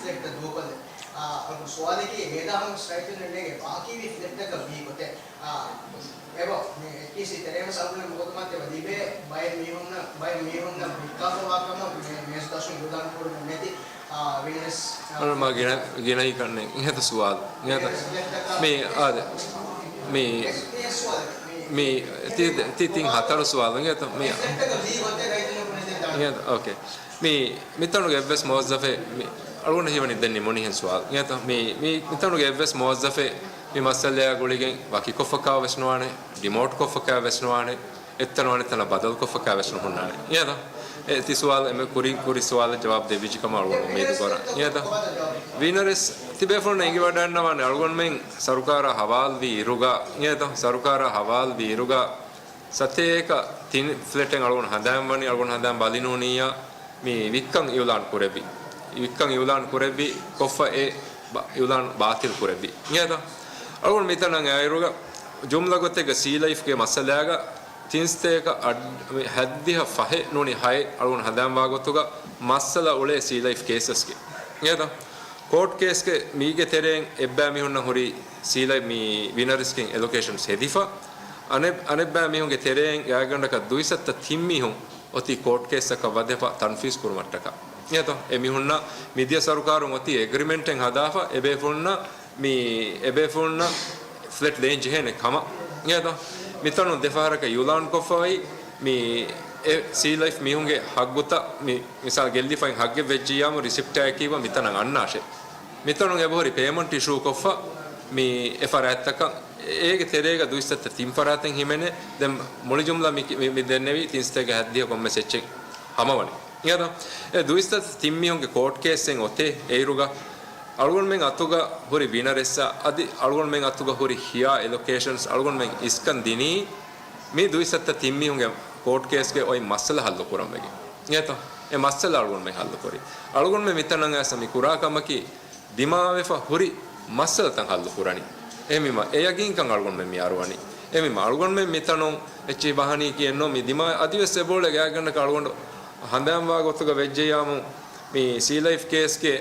ފްލެޓްތައް ދޫކޮށްލެ. އާ، އަޅުގަނޑު ސުވާލަކީ ހޭދާހަމަ ސްޓްރައިކް ނޭނގެ ބާކީވި ފްލެޓްތަކަށް ވީ ގޮތެއް. އާ، އެބަ، މި އެޗްޓީސީ ތެރޭ ވެސް އަޅުގަނޑު މަގުތުމަތި ލިބޭ ބައެއް މީހުންނަށް، ބައެއް މީހުންނަށް ވިއްކާފަ ވާ ކަމަށް މޭ، މޭޒު ދަށުން އިއުލާން ކުރުމެއް ނެތި، އާ، ވިނަރެސް، އާ، މާ ގިނަ، ގިނައީ ކަންނެ އިހަތަ ސުވާލު. އިހަތަ މި، އާދެ، މި، މި، ތި، ތި، ތިން ހަތަރު ސުވާލު. އިހަތަ މި، އިހަތަ، އޯކޭ. މި، މިތަނުގެ އެއްވެސް މުވައްޒަފެއް، މި، އަޅުގަނޑަށް ހީވަނީ ދެން ނިމުނީހެން ސުވާލު. އިނގޭތަ؟ މި، މި، މިތަނުގެ އެއްވެސް މުވައްޒަފެއް މި މައްސަލައާ ގުޅިގެން ވަކިކޮށްފަކާ ވެސް ނުވާނެ، ޑިމޯޓްކޮށްފަކާ ވެސް ނުވާނެ، އެއްތަނުން އަނެއްތަނަށް ބަދަލުކޮށްފަކާ ވެސް ނުހުންނާނެ. އިނގޭތަ؟ އެ ތި ސުވާލު، އެންމެ ކުރިން ކުރި ސުވާލަށް ޖަވާބު ދެވިއްޖެ ކަމަށް އަޅުގަނޑު އުއްމީދު ކުރަން. އިނގޭތަ؟ ވިނަރެސް ތިބޭފުޅުންނަށް އެނގިވަޑައިގަންނަވާނެ، އަޅުގަނޑުމެން ސަރުކާރާ ހަވާލުވި އިރުގަ، އިނގޭތަ؟ ސަރުކާރާ ހަވާލުވި އިރުގަ، ސަތޭކަ ތިން ފްލެޓެއް އަޅުގަނޑު ހަނދާން ވަނީ، އަޅުގަނޑު ހަނދާން ބަލި ނޫނިއްޔާ މި ވިއްކަން އިއުލާން ކުރެއްވި. ވިއްކަން އިއުލާން ކުރެއްވި، ކޮށްފަ އެ ބަ-، އިއުލާން ބާތިލް ކުރެއްވި. އިނގޭތަ؟ އަޅުގަނޑު މިތަނަށް އައިރުގަ ޖުމްލަ ގޮތެއްގަ ސީ ލައިފްގެ މައްސަލާގަ ތިން ސަތޭކަ އަށް-، މި ހައްދިހަ ފަހެއް ނޫނީ ހައެއް އަޅުގަނޑު ހަނދާން ވާ ގޮތުގަ މައްސަލަ އުޅޭ ސީ ލައިފް ކޭސަސްގެ. އިނގޭތަ؟ ކޯޓް ކޭސްގެ މީގެ ތެރެއިން އެއްބައި މީހުންނަށް ހުރީ ސީލައި މި ވިނަރެސްގެ އެލޮކޭޝަންސް ހެދިފަ، އަނެއް-، އަނެއްބައި މީހުންގެ ތެރެއިން ގާތްގަނޑަކަށް ދުއިސައްތަ ތިން މީހުން އޮތީ ކޯޓް ކޭސްއަކަށް ވަދެފަ ތަންފީޒް ކުރުމަށްޓަކާ. އިނގޭތޯ؟ އެ މީހުންނަށް މިދިޔަ ސަރުކާރުން އޮތީ އެގްރިމެންޓެއް ހަދާފަ އެބޭފުޅުންނަށް މި އެބޭފުޅުންނަށް ފްލެޓް ދޭން ޖެހޭނެ ކަމަށް. އިނގޭތޯ؟ މިތަނުން ދެފަހަރަކަށް އިއުލާން ކޮށްފައި މި އެ ސީ ލައިފް މީހުންގެ ހައްގުތައް މި މިސާލް ގެއްލިފައިން ހައްގެއް ވެއްޖިއްޔާމު ރިސިޕްޓާއެކީ މިތަނަށް އަންނާށޭ. މިތަނުން އެބަހުރި ޕޭމަންޓް އިޝޫ ކޮށްފަ މި އެ ފަރާތްތަކަށް އޭގެ ތެރޭގަ ދުއިސައްތަ ތިން ފަރާތެއް ހިމެނޭ. ދެން މުޅި ޖުމްލަ މި، މި، މި ދެންނެވީ ތިން ސަތޭކަ ހައްދިހަ ކޮންމެސް އެއްޗެއް ހަމަވަނީ. އިނގޭތަ؟ އެ ދުއިސައްތަ ތިން މީހުންގެ ކޯޓް ކޭސްއެއް އޮތޭ އެއިރުގަ އަޅުގަނޑުމެން އަތުގަ ހުރި ވިނަރެއްސާ އަދި އަޅުގަނޑުމެން އަތުގަ ހުރި ހިޔާ އެލޮކޭޝަންސް އަޅުގަނޑުމެން އިސްކަން ދިނީ މި ދުއިސައްތަ ތިން މީހުންގެ ކޯޓް ކޭސްގެ އޮތް މައްސަލަ ހައްލު ކުރަން ވެގެން. އިނގޭތަ؟ އެ މައްސަލަ އަޅުގަނޑުމެން ހައްލު ކުރީ. އަޅުގަނޑުމެން މިތަނަށް އައިސް މި ކުރާ ކަމަކީ ދިމާވެފަ ހުރި މައްސަލަތައް ހައްލު ކުރަނީ. އެހެންވީމަ އެ ޔަގީންކަން އަޅުގަނޑުމެން މި އަރުވަނީ. އެހެންވީމަ އަޅުގަނޑުމެން މިތަނުން އެއްޗެހި ބަހަނީ ކިޔެއްނު މި ދިމާ އަދިވެސް އެބައުޅޭ ގާތްގަނޑަކަށް އަޅުގަނޑު ހަނދާންވާ ގޮތުގަ ވެއްޖެއްޔާމު މި ސީ ލައިފް ކޭސްގެ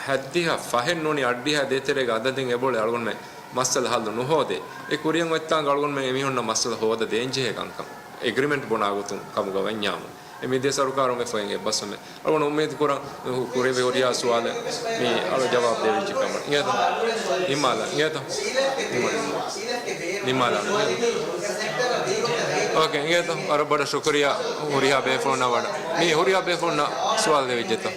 ހައްދިހަ ފަހެއް ނޫނީ އަށްޑިހަ ދޭތެރޭގެ އަދަދެއް އެބައުޅޭ އަޅުގަނޑުމެން މައްސަލަ ހައްލު ނުހޯދޭ. އެ ކުރިއަށް އޮތްތާނގަ އަޅުގަނޑުމެން އެމީހުންނަށް މައްސަލަ ހޯދަ ދޭންޖެހޭ ކަންކަން. އެގްރިމެންޓް ބުނާ ގޮތުން ކަމުގަ ވަންޏާމު. އެ މިދިޔަ ސަރުކާރުން އެފައިން އެއްބަސްވަމެ. އަޅުގަނޑު އުއްމީދު ކުރަން ކުރެވި ހުރިހާ ސުވާލެއް މި އަޅު ޖަވާބު ދެވިއްޖެ ކަމަށް. އިނގޭތަ؟ ނިންމާލަ. އިނގޭތަ؟ ނިންމާލަ. ނިންމާލަ. އޯކޭ، އިނގޭތަ؟ ވަރަށް ބޮޑަށް ޝުކުރިއްޔާ ހުރިހާ ބޭފުޅުންނަށް ވަޑަ. މި ހުރިހާ ބޭފުޅުންނަށް ސުވާލު ދެވިއްޖެތަ؟